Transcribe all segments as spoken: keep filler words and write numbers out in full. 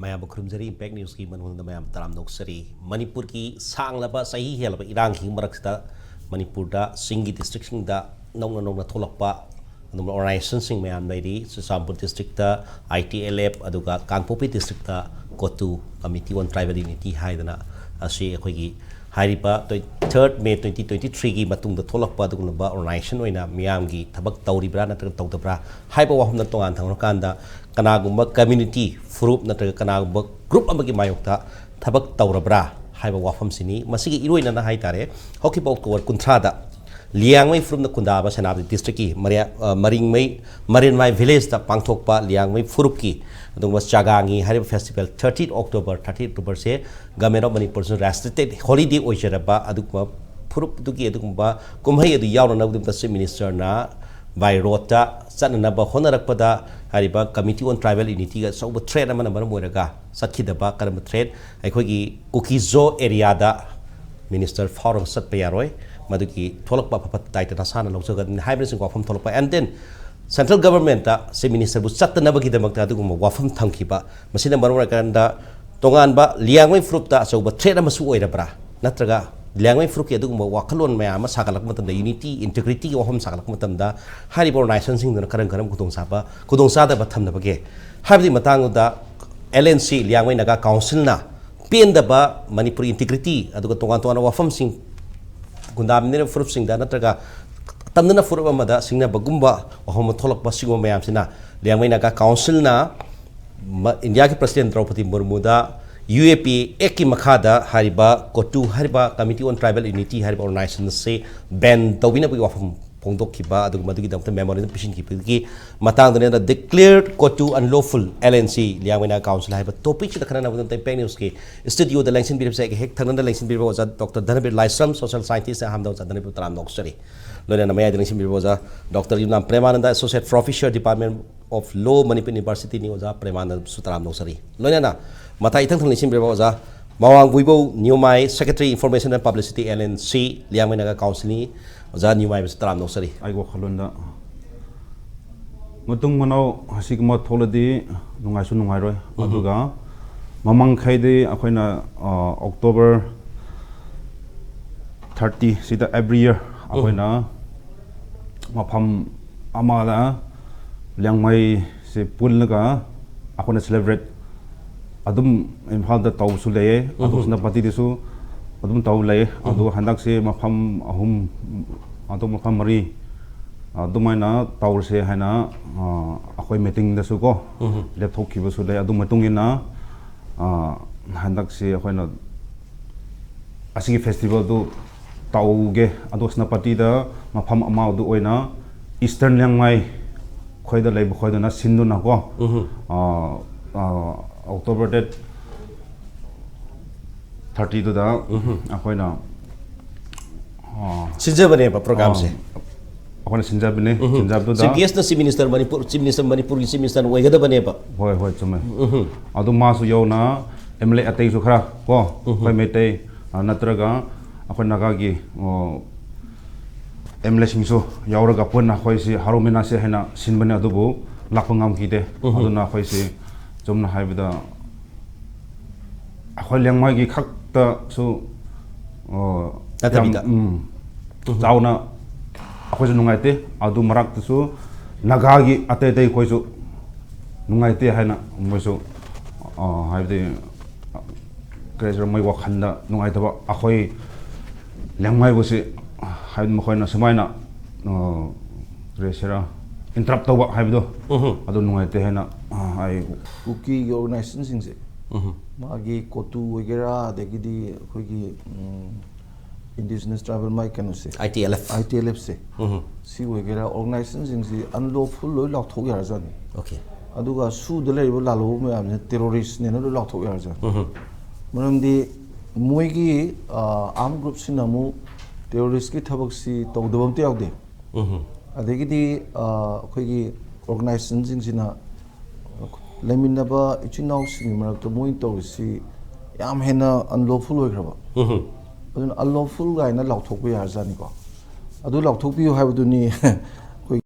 ꯃꯌꯥꯝꯕꯨ ꯈꯨꯔꯨꯝꯖꯔꯤ꯫ ꯏꯝꯄꯦꯛ ꯅ꯭ꯌꯨꯁꯀꯤ ꯃꯅꯨꯡꯗ ꯃꯌꯥꯝ ꯇꯔꯥꯝꯅ ꯑꯣꯛꯆꯔꯤ꯫ ꯃꯅꯤꯄꯨꯔꯒꯤ ꯁꯥꯡꯂꯕ ꯆꯍꯤ ꯍꯦꯜꯂꯕ ꯏꯔꯥꯡꯒꯤ ꯃꯔꯛꯁꯤꯗ ꯃꯅꯤꯄꯨꯔꯗ ꯆꯤꯡꯒꯤ ꯗꯤꯁꯇ꯭ꯔꯤꯛꯁꯤꯡꯗ ꯅꯧꯅ ꯅꯧꯅ ꯊꯣꯛꯂꯛꯄ ꯑꯗꯨꯒꯨꯝꯕ ꯑꯣꯔꯒꯅꯥꯏꯖꯦꯁꯟꯁꯤꯡ ꯃꯌꯥꯝ ꯂꯩꯔꯤ꯫ Churachandpur district I T L F, ꯑꯗꯨꯒ Kangpokpi district COTU, Committee on Tribal Unity ꯍꯥꯏꯗꯅ, ꯑꯁꯤ ꯑꯩꯈꯣꯏꯒꯤ ꯍꯥꯏꯔꯤꯕ twenty third May twenty twenty ꯊ꯭ꯔꯤꯒꯤ ꯃꯇꯨꯡꯗ ꯊꯣꯛꯂꯛꯄ ꯑꯗꯨꯒꯨꯝꯂꯕ ꯑꯣꯔꯒꯅꯥꯏꯖꯦꯁꯟ ꯑꯣꯏꯅ ꯃꯤꯌꯥꯝꯒꯤ ꯊꯕꯛ ꯇꯧꯔꯤꯕ꯭ꯔꯥ ꯅꯠꯇ꯭ꯔꯒ ꯇꯧꯗꯕ꯭ꯔꯥ ꯍꯥꯏꯕ ꯋꯥꯐꯝꯗ ꯇꯣꯉꯥꯟ ꯊꯝꯈ꯭ꯔꯀꯥꯟꯗ, ꯀꯅꯥꯒꯨꯝꯕ ꯀꯝꯃ꯭ꯌꯨꯅꯤꯇꯤ ꯐꯨꯔꯨꯞ ꯅꯠꯇ꯭ꯔꯒ ꯀꯅꯥꯒꯨꯝꯕ ꯒ꯭ꯔꯨꯞ ꯑꯃꯒꯤ ꯃꯥꯌꯣꯛꯇ ꯊꯕꯛ ꯇꯧꯔꯕ꯭ꯔꯥ ꯍꯥꯏꯕ ꯋꯥꯐꯝꯁꯤꯅꯤ꯫ ꯃꯁꯤꯒꯤ ꯏꯔꯣꯏꯅꯅ ꯍꯥꯏ ꯇꯥꯔꯦ, ꯍꯧꯈꯤꯕ ꯑꯣꯛꯇꯣꯕꯔ ꯀꯨꯟꯊ꯭ꯔꯥꯗ ꯂꯤꯌꯥꯡꯃꯩ ꯐꯨꯔꯨꯞꯅ ꯈꯨꯟꯗꯥꯕ ꯁꯦꯅꯥꯄꯇꯤ ꯗꯤꯁꯇ꯭ꯔꯤꯛꯀꯤ ꯃꯔꯤꯌꯥ-, ꯑ, ꯃꯔꯤꯡꯃꯩ, ꯃꯔꯦꯟꯃꯥꯏ ꯚꯤꯂꯦꯖꯇ ꯄꯥꯡꯊꯣꯛꯄ ꯂꯤꯌꯥꯡꯃꯩ ꯐꯨꯔꯨꯞꯀꯤ ꯑꯗꯨꯒꯨꯝꯕ ꯆꯥꯒꯥꯡꯉꯤ ꯍꯥꯏꯔꯤꯕ ꯐꯦꯁꯇꯤꯚꯦꯜ, ꯊꯥꯔꯇꯤꯟ ꯑꯣꯛꯇꯣꯕꯔ, ꯊꯥꯔꯇꯤꯟ ꯑꯣꯛꯇꯣꯕꯔꯁꯦ Government of Manipur ꯁꯨ ꯔꯦꯁꯇ꯭ꯔꯤꯛꯇꯦꯠ ꯍꯣꯂꯤꯗꯦ ꯑꯣꯏꯖꯔꯕ ꯑꯗꯨꯒꯨꯝꯕ ꯐꯨꯔꯨꯞꯇꯨꯒꯤ ꯑꯗꯨꯒꯨꯝꯕ ꯀꯨꯝꯍꯩ ꯑꯗꯨ ꯌꯥꯎꯅꯅꯕꯒꯤꯗꯃꯛꯇ Chief Minister ꯅ by road ꯇ ꯆꯠꯅꯅꯕ ꯍꯣꯠꯅꯔꯛꯄꯗ, ꯍꯥꯏꯔꯤꯕ Committee on Tribal Unity ꯒ ꯑꯆꯧꯕ threat ꯑꯃꯅ ꯃꯔꯝ ꯑꯣꯏꯔꯒ ꯆꯠꯈꯤꯗꯕ꯫ ꯀꯔꯝꯕ threat? ꯑꯩꯈꯣꯏꯒꯤ ꯀꯨꯀꯤꯖꯣ ꯑꯦꯔꯤꯌꯥꯗ ꯃꯤꯅꯤꯁꯇꯔ ꯐꯥꯎꯔꯒ ꯆꯠꯄ ꯌꯥꯔꯣꯏ, ꯃꯗꯨꯒꯤ ꯊꯣꯛꯂꯛꯄ ꯑꯐꯕ ꯗꯥꯏꯇ ꯅꯁꯥꯅ ꯂꯧꯖꯒꯗꯕꯅꯤ ꯍꯥꯏꯕꯅꯆꯤꯡꯕ ꯋꯥꯐꯝ ꯊꯣꯛꯂꯛꯄ꯫ And then central government ꯇ Chief Minister ꯕꯨ ꯆꯠꯇꯅꯕꯒꯤꯗꯃꯛꯇ ꯑꯗꯨꯒꯨꯝꯕ ꯋꯥꯐꯝ ꯊꯝꯈꯤꯕ, ꯃꯁꯤꯅ ꯃꯔꯝ ꯑꯣꯏꯔꯀꯥꯟꯗ ꯇꯣꯉꯥꯟꯕ ꯂꯤꯌꯥꯡꯃꯩ ꯐꯨꯔꯨꯞꯇ ꯑꯆꯧꯕ threat ꯑꯃꯁꯨ ꯑꯣꯏꯔꯕ꯭ꯔꯥ? ꯅꯠꯇ꯭ꯔꯒ ꯂꯤꯌꯥꯡꯃꯩ ꯐꯨꯔꯨꯞꯀꯤ ꯑꯗꯨꯒꯨꯝꯕ ꯋꯥꯈꯜꯂꯣꯟ ꯃꯌꯥꯝ ꯑꯃ ꯁꯥꯒꯠꯂꯛꯄ ꯃꯇꯝꯗ, unity, integrity ꯒꯤ ꯋꯥꯐꯝ ꯁꯥꯒꯠꯂꯛꯄ ꯃꯇꯝꯗ, ꯍꯥꯏꯔꯤꯕ ꯑꯣꯔꯒꯅꯥꯏꯖꯦꯁꯟꯁꯤꯡꯗꯨꯅ ꯀꯔꯝ ꯀꯔꯝꯕ ꯈꯨꯗꯣꯡꯆꯥꯕ, ꯈꯨꯗꯣꯡꯆꯥꯗꯕ ꯊꯝꯅꯕꯒꯦ ꯍꯥꯏꯕꯗꯤ ꯃꯇꯥꯡꯗꯨꯗ L N C, Liangmai Naga ꯀꯥꯎꯟꯁꯤꯜꯅ ꯄꯦꯟꯗꯕ ꯃꯅꯤꯄꯨꯔꯤ integrity ꯑꯗꯨꯒ ꯇꯣꯉꯥꯟ ꯇꯣꯉꯥꯟꯕ ꯋꯥꯐꯝꯁꯤꯡ ꯈꯨꯟꯗꯥꯃꯤꯟꯅꯔꯤꯕ ꯐꯨꯔꯨꯞꯁꯤꯡꯗ ꯅꯠꯇ꯭ꯔꯒ ꯇꯝꯅꯅ ꯐꯨꯔꯨꯞ ꯑꯃꯗ ꯁꯤꯡꯅꯕꯒꯨꯝꯕ ꯋꯥꯐꯝ ꯑꯃ ꯊꯣꯛꯂꯛꯄ, ꯁꯤꯒꯨꯝꯕ ꯃꯌꯥꯝꯁꯤꯅ ꯂꯤꯌꯥꯡꯃꯩ ꯅꯥꯒꯥ ꯀꯥꯎꯟꯁꯤꯜꯅ ꯃ-, ꯏꯟꯗꯤꯌꯥꯒꯤ ꯄ꯭ꯔꯁꯤꯗꯦꯟ ꯗ꯭ꯔꯧꯄꯗꯤ ꯃꯨꯔꯃꯨꯗ ꯌꯨ ꯑꯦ ꯄꯤ ꯑꯦ ꯑꯦꯛꯀꯤ ꯃꯈꯥꯗ ꯍꯥꯏꯔꯤꯕ ꯀꯣꯇꯨ ꯍꯥꯏꯔꯤꯕ Committee on Tribal Unity ꯍꯥꯏꯔꯤꯕ ꯑꯣꯔꯒꯅꯥꯏꯖꯦꯁꯟ ꯑꯁꯤ ꯕꯦꯟ ꯇꯧꯕꯤꯅꯕꯒꯤ ꯋꯥꯐꯝ ꯐꯣꯡꯗꯣꯛꯈꯤꯕ, ꯑꯗꯨꯒ ꯃꯗꯨꯒꯤꯗꯃꯛꯇ ꯃꯦꯃꯣꯔꯦꯟꯗꯝ ꯄꯤꯁꯤꯟꯈꯤꯕꯒꯤ ꯃꯇꯥꯡꯗꯅꯦ꯫ Declared COTU unlawful, L N C, Liangmai Naga council ꯍꯥꯏꯕ ꯇꯣꯄꯤꯛꯁꯤꯗ ꯈꯟꯅꯅꯕꯒꯤꯗꯃꯛꯇ ꯏꯝꯄꯦꯛ ꯅ꯭ꯌꯨꯁꯀꯤ ꯁ꯭ꯇꯨꯗꯤꯑꯣꯗ ꯂꯦꯡꯁꯤꯟꯕꯤꯔꯤꯕꯁꯦ ꯑꯩꯒꯤ ꯍꯦꯛ ꯊꯪꯅꯅ ꯂꯦꯡꯁꯤꯟꯕꯤꯔꯤꯕ ꯑꯣꯖꯥ ꯗꯣꯛꯇꯔ ꯙꯅꯕꯤꯔ ꯂꯥꯏꯁ꯭ꯔꯝ, ꯁꯣꯁꯤꯌꯦꯜ ꯁꯥꯏꯟꯇꯤꯁ꯫ ꯑꯍꯥꯟꯕꯗ ꯑꯣꯖꯥ ꯙꯅꯕꯤꯔꯕꯨ ꯇꯔꯥꯝꯅ ꯑꯣꯛꯆꯔꯤ꯫ ꯂꯣꯏꯅꯅ ꯃꯌꯥꯏꯗ ꯂꯦꯡꯁꯤꯟꯕꯤꯔꯤꯕ ꯑꯣꯖꯥ doctor Yumnam ꯄ꯭ꯔꯦꯃꯥꯅꯟꯗ, Associate Professor, Department of Law, Manipur University ꯅꯤ꯫ ꯑꯣꯖꯥ ꯄ꯭ꯔꯦꯃꯥꯅꯟꯗꯁꯨ ꯇꯔꯥꯝꯅ ꯑꯣꯛꯆꯔꯤ꯫ ꯂꯣꯏꯅꯅ ꯃꯊꯪ ꯏꯊꯪ ꯊꯪꯅ ꯂꯦꯡꯁꯤꯟꯕꯤꯔꯤꯕ ꯑꯣꯖꯥ ꯃꯋꯥꯡ ꯒꯨꯏꯕꯧ ꯅ꯭ꯌꯨꯃꯥꯏ, Secretary, Information and Publicity, L N C, Liangmai Naga ꯀꯥꯎꯟꯁꯤꯜꯅꯤ꯫ ꯑꯣꯖꯥ ꯅ꯭ꯌꯨꯃꯥꯏꯕꯁꯨ ꯇꯔꯥꯝꯅ ꯑꯣꯛꯆꯔꯤ꯫ ꯑꯩꯒꯤ ꯋꯥꯈꯜꯂꯣꯟꯗ ꯃꯇꯨꯡ ꯃꯅꯥꯎ ꯑꯁꯤꯒꯨꯝꯕ ꯊꯣꯛꯂꯗꯤ ꯅꯨꯡꯉꯥꯏꯁꯨ ꯅꯨꯡꯉꯥꯏꯔꯣꯏ꯫ ꯑꯗꯨꯒ ꯃꯃꯥꯡꯈꯩꯗꯤ ꯑꯩꯈꯣꯏꯅ ꯑꯣꯛꯇꯣꯕꯔ ꯊꯥꯔꯇꯤ ꯁꯤꯗ ꯑꯦꯕ꯭ꯔꯤ ꯏꯌꯔ ꯑꯩꯈꯣꯏꯅ ꯃꯐꯝ ꯑꯃꯗ ꯂꯤꯌꯥꯡꯃꯩꯁꯦ ꯄꯨꯜꯂꯒ ꯑꯩꯈꯣꯏꯅ ꯁꯦꯂꯦꯕ꯭ꯔꯦꯠ ꯑꯗꯨꯝ ꯏꯝꯐꯥꯜꯗ ꯇꯧꯕꯁꯨ ꯂꯩꯌꯦ, ꯑꯗꯨ ꯁꯦꯅꯥꯄꯇꯤꯗꯁꯨ ꯑꯗꯨꯝ ꯇꯧ ꯂꯩꯌꯦ꯫ ꯑꯗꯨ ꯍꯟꯗꯛꯁꯦ ꯃꯐꯝ ꯑꯍꯨꯝ, ꯑꯗꯨ ꯃꯐꯝ ꯃꯔꯤ ꯑꯗꯨꯃꯥꯏꯅ ꯇꯧꯔꯁꯦ ꯍꯥꯏꯅ ꯑꯩꯈꯣꯏ ꯃꯤꯇꯤꯡꯗꯁꯨ ꯀꯣ ꯂꯦꯞꯊꯣꯛꯈꯤꯕꯁꯨ ꯂꯩ꯫ ꯑꯗꯨ ꯃꯇꯨꯡ ꯏꯟꯅ ꯍꯟꯗꯛꯁꯤ ꯑꯩꯈꯣꯏꯅ ꯑꯁꯤꯒꯤ ꯐꯦꯁꯇꯤꯚꯦꯜꯗꯨ ꯇꯧꯒꯦ꯫ ꯑꯗꯣ ꯁꯦꯅꯥꯄꯇꯤꯗ ꯃꯐꯝ ꯑꯃꯗꯨ ꯑꯣꯏꯅ ꯏꯁꯇꯔꯟ ꯂꯤꯌꯥꯡꯃꯩ ꯈꯣꯏꯗ ꯂꯩꯕ ꯈꯣꯏꯗꯨꯅ ꯁꯤꯟꯗꯨꯅꯀꯣ, ꯑꯣꯛꯇꯣꯕꯔ ꯗꯦꯠ ꯊꯥꯔꯇꯤꯗꯨꯗ ꯑꯩꯈꯣꯏꯅ ꯁꯤꯟꯖꯕꯅꯦꯕ ꯄ꯭ꯔꯣꯒ꯭ꯔꯥꯝꯁꯦ꯫ ꯑꯩꯈꯣꯏꯅ ꯁꯤꯟꯖꯕꯅꯦ꯫ ꯁꯤꯟꯖꯕꯗꯨꯗ ꯆꯤꯐ ꯒꯦꯁꯅ chief minister, Manipur chief minister, ꯃꯅꯤꯄꯨꯔꯒꯤ ꯆꯤꯐ ꯃꯤꯅꯤꯁꯇꯔ ꯑꯣꯏꯒꯗꯕꯅꯦꯕ꯫ ꯍꯣꯏ, ꯍꯣꯏ, ꯆꯨꯝꯃꯦ꯫ ꯑꯗꯨ ꯃꯥꯁꯨ ꯌꯧꯅ ꯑꯦꯝ ꯑꯦꯜ ꯑꯦ ꯑꯇꯩꯁꯨ ꯈꯔ ꯀꯣ, ꯑꯩꯈꯣꯏ ꯃꯩꯇꯩ ꯅꯠꯇ꯭ꯔꯒ ꯑꯩꯈꯣꯏ ꯅꯥꯒꯥꯒꯤ ꯑꯦꯝ ꯑꯦꯜ ꯑꯦꯁꯤꯡꯁꯨ ꯌꯥꯎꯔꯒ ꯄꯨꯟꯅ ꯑꯩꯈꯣꯏꯁꯤ ꯍꯔꯥꯎꯃꯤꯟꯅꯁꯦ ꯍꯥꯏꯅ ꯁꯤꯟꯕꯅꯦ, ꯑꯗꯨꯕꯨ ꯂꯥꯛꯄ ꯉꯝꯈꯤꯗꯦ꯫ ꯑꯗꯨꯅ ꯑꯩꯈꯣꯏꯁꯤ ꯆꯨꯝꯅ ꯍꯥꯏꯕꯗ ꯑꯩꯈꯣꯏ ꯂꯤꯌꯥꯡꯃꯩꯒꯤ ꯈꯛꯇꯁꯨ ꯅꯠꯇꯕꯤꯗ꯫ ꯆꯥꯎꯅ ꯑꯩꯈꯣꯏꯁꯨ ꯅꯨꯡꯉꯥꯏꯇꯦ꯫ ꯑꯗꯨ ꯃꯔꯛꯇꯁꯨ ꯅꯥꯒꯥꯒꯤ ꯑꯇꯩ ꯑꯇꯩ ꯑꯩꯈꯣꯏꯁꯨ ꯅꯨꯡꯉꯥꯏꯇꯦ ꯍꯥꯏꯅ ꯃꯣꯏꯁꯨ ꯍꯥꯏꯕꯗꯤ ꯀꯔꯤ ꯍꯥꯏꯁꯤꯔ, ꯃꯣꯏ ꯋꯥꯈꯜꯗ ꯅꯨꯡꯉꯥꯏꯇꯕ, ꯑꯩꯈꯣꯏ ꯂꯤꯌꯥꯡꯃꯩꯕꯨꯁꯤ ꯍꯥꯏꯕꯗꯤ ꯃꯈꯣꯏꯅ ꯁꯨꯃꯥꯏꯅ ꯀꯔꯤ ꯍꯥꯏꯁꯤꯔ, ꯏꯟꯇꯔꯞ ꯇꯧꯕ ꯍꯥꯏꯕꯗꯣ ꯑꯗꯨ ꯅꯨꯡꯉꯥꯏꯇꯦ ꯍꯥꯏꯅ ꯑꯩ ꯀꯨꯀꯤꯒꯤ ꯑꯣꯔꯒꯅꯥꯏꯖꯦꯁꯟꯁꯤꯡꯁꯦ ꯃꯥꯒꯤ ꯀꯣꯇꯨ ꯑꯣꯏꯒꯦꯔꯥ, ꯑꯗꯒꯤꯗꯤ ꯑꯩꯈꯣꯏꯒꯤ ꯏꯟꯗꯤꯖꯤꯅꯁ ꯇ꯭ꯔꯥꯏꯕꯦꯜ ꯃꯥꯏ ꯀꯩꯅꯣꯁꯦ, ꯑꯥꯏ ꯇꯤ ꯑꯦꯜ ꯑꯦꯐ꯫ ꯑꯥꯏ ꯇꯤ ꯑꯦꯜ ꯑꯦꯐꯁꯦ, ꯁꯤ ꯑꯣꯏꯒꯦꯔꯥ, ꯑꯣꯔꯒꯅꯥꯏꯖꯦꯁꯟꯁꯤꯡꯁꯤ ꯑꯟꯂꯣꯐꯨꯜ ꯂꯣꯏ ꯂꯥꯎꯊꯣꯛ ꯌꯥꯔꯖꯥꯠꯅꯤ꯫ ꯑꯣꯀꯦ꯫ ꯑꯗꯨꯒ ꯁꯨꯗ ꯂꯩꯔꯤꯕ ꯂꯥꯜꯍꯧꯕ ꯃꯌꯥꯝꯁꯤꯅ ꯇꯦꯔꯣꯔꯤꯁꯅꯦꯅ ꯂꯣꯏ ꯂꯥꯎꯊꯣꯛ ꯌꯥꯔꯖꯥꯠꯅꯤ꯫ ꯃꯔꯝꯗꯤ ꯃꯣꯏꯒꯤ ꯑꯥꯔꯝ ꯒ꯭ꯔꯨꯞꯁꯤꯅ ꯑꯃꯨꯛ ꯇꯦꯔꯣꯔꯤꯁꯀꯤ ꯊꯕꯛꯁꯤ ꯇꯧꯗꯕ ꯑꯝꯇ ꯌꯥꯎꯗꯦ꯫ ꯑꯗꯒꯤꯗꯤ ꯑꯩꯈꯣꯏꯒꯤ ꯑꯣꯔꯒꯅꯥꯏꯖꯦꯁꯟꯁꯤꯡꯁꯤꯅ ꯂꯩꯃꯤꯟꯅꯕ ꯏꯆꯤꯟ ꯏꯅꯥꯎꯁꯤꯡꯒꯤ ꯃꯔꯛꯇ ꯃꯣꯏꯅ ꯇꯧꯔꯤꯁꯤ ꯌꯥꯝ ꯍꯦꯟꯅ ꯑꯟꯂꯣꯐꯨꯜ ꯑꯣꯏꯈ꯭ꯔꯕ꯫ ꯑꯗꯨꯅ ꯑꯟꯂꯣꯐꯨꯜ ꯀꯥꯏꯅ ꯂꯥꯎꯊꯣꯛꯄ ꯌꯥꯔꯖꯥꯠꯅꯤꯀꯣ꯫ ꯑꯗꯨ ꯂꯥꯎꯊꯣꯛꯄꯤꯌꯨ ꯍꯥꯏꯕꯗꯨꯅꯤ ꯑꯩꯈꯣꯏ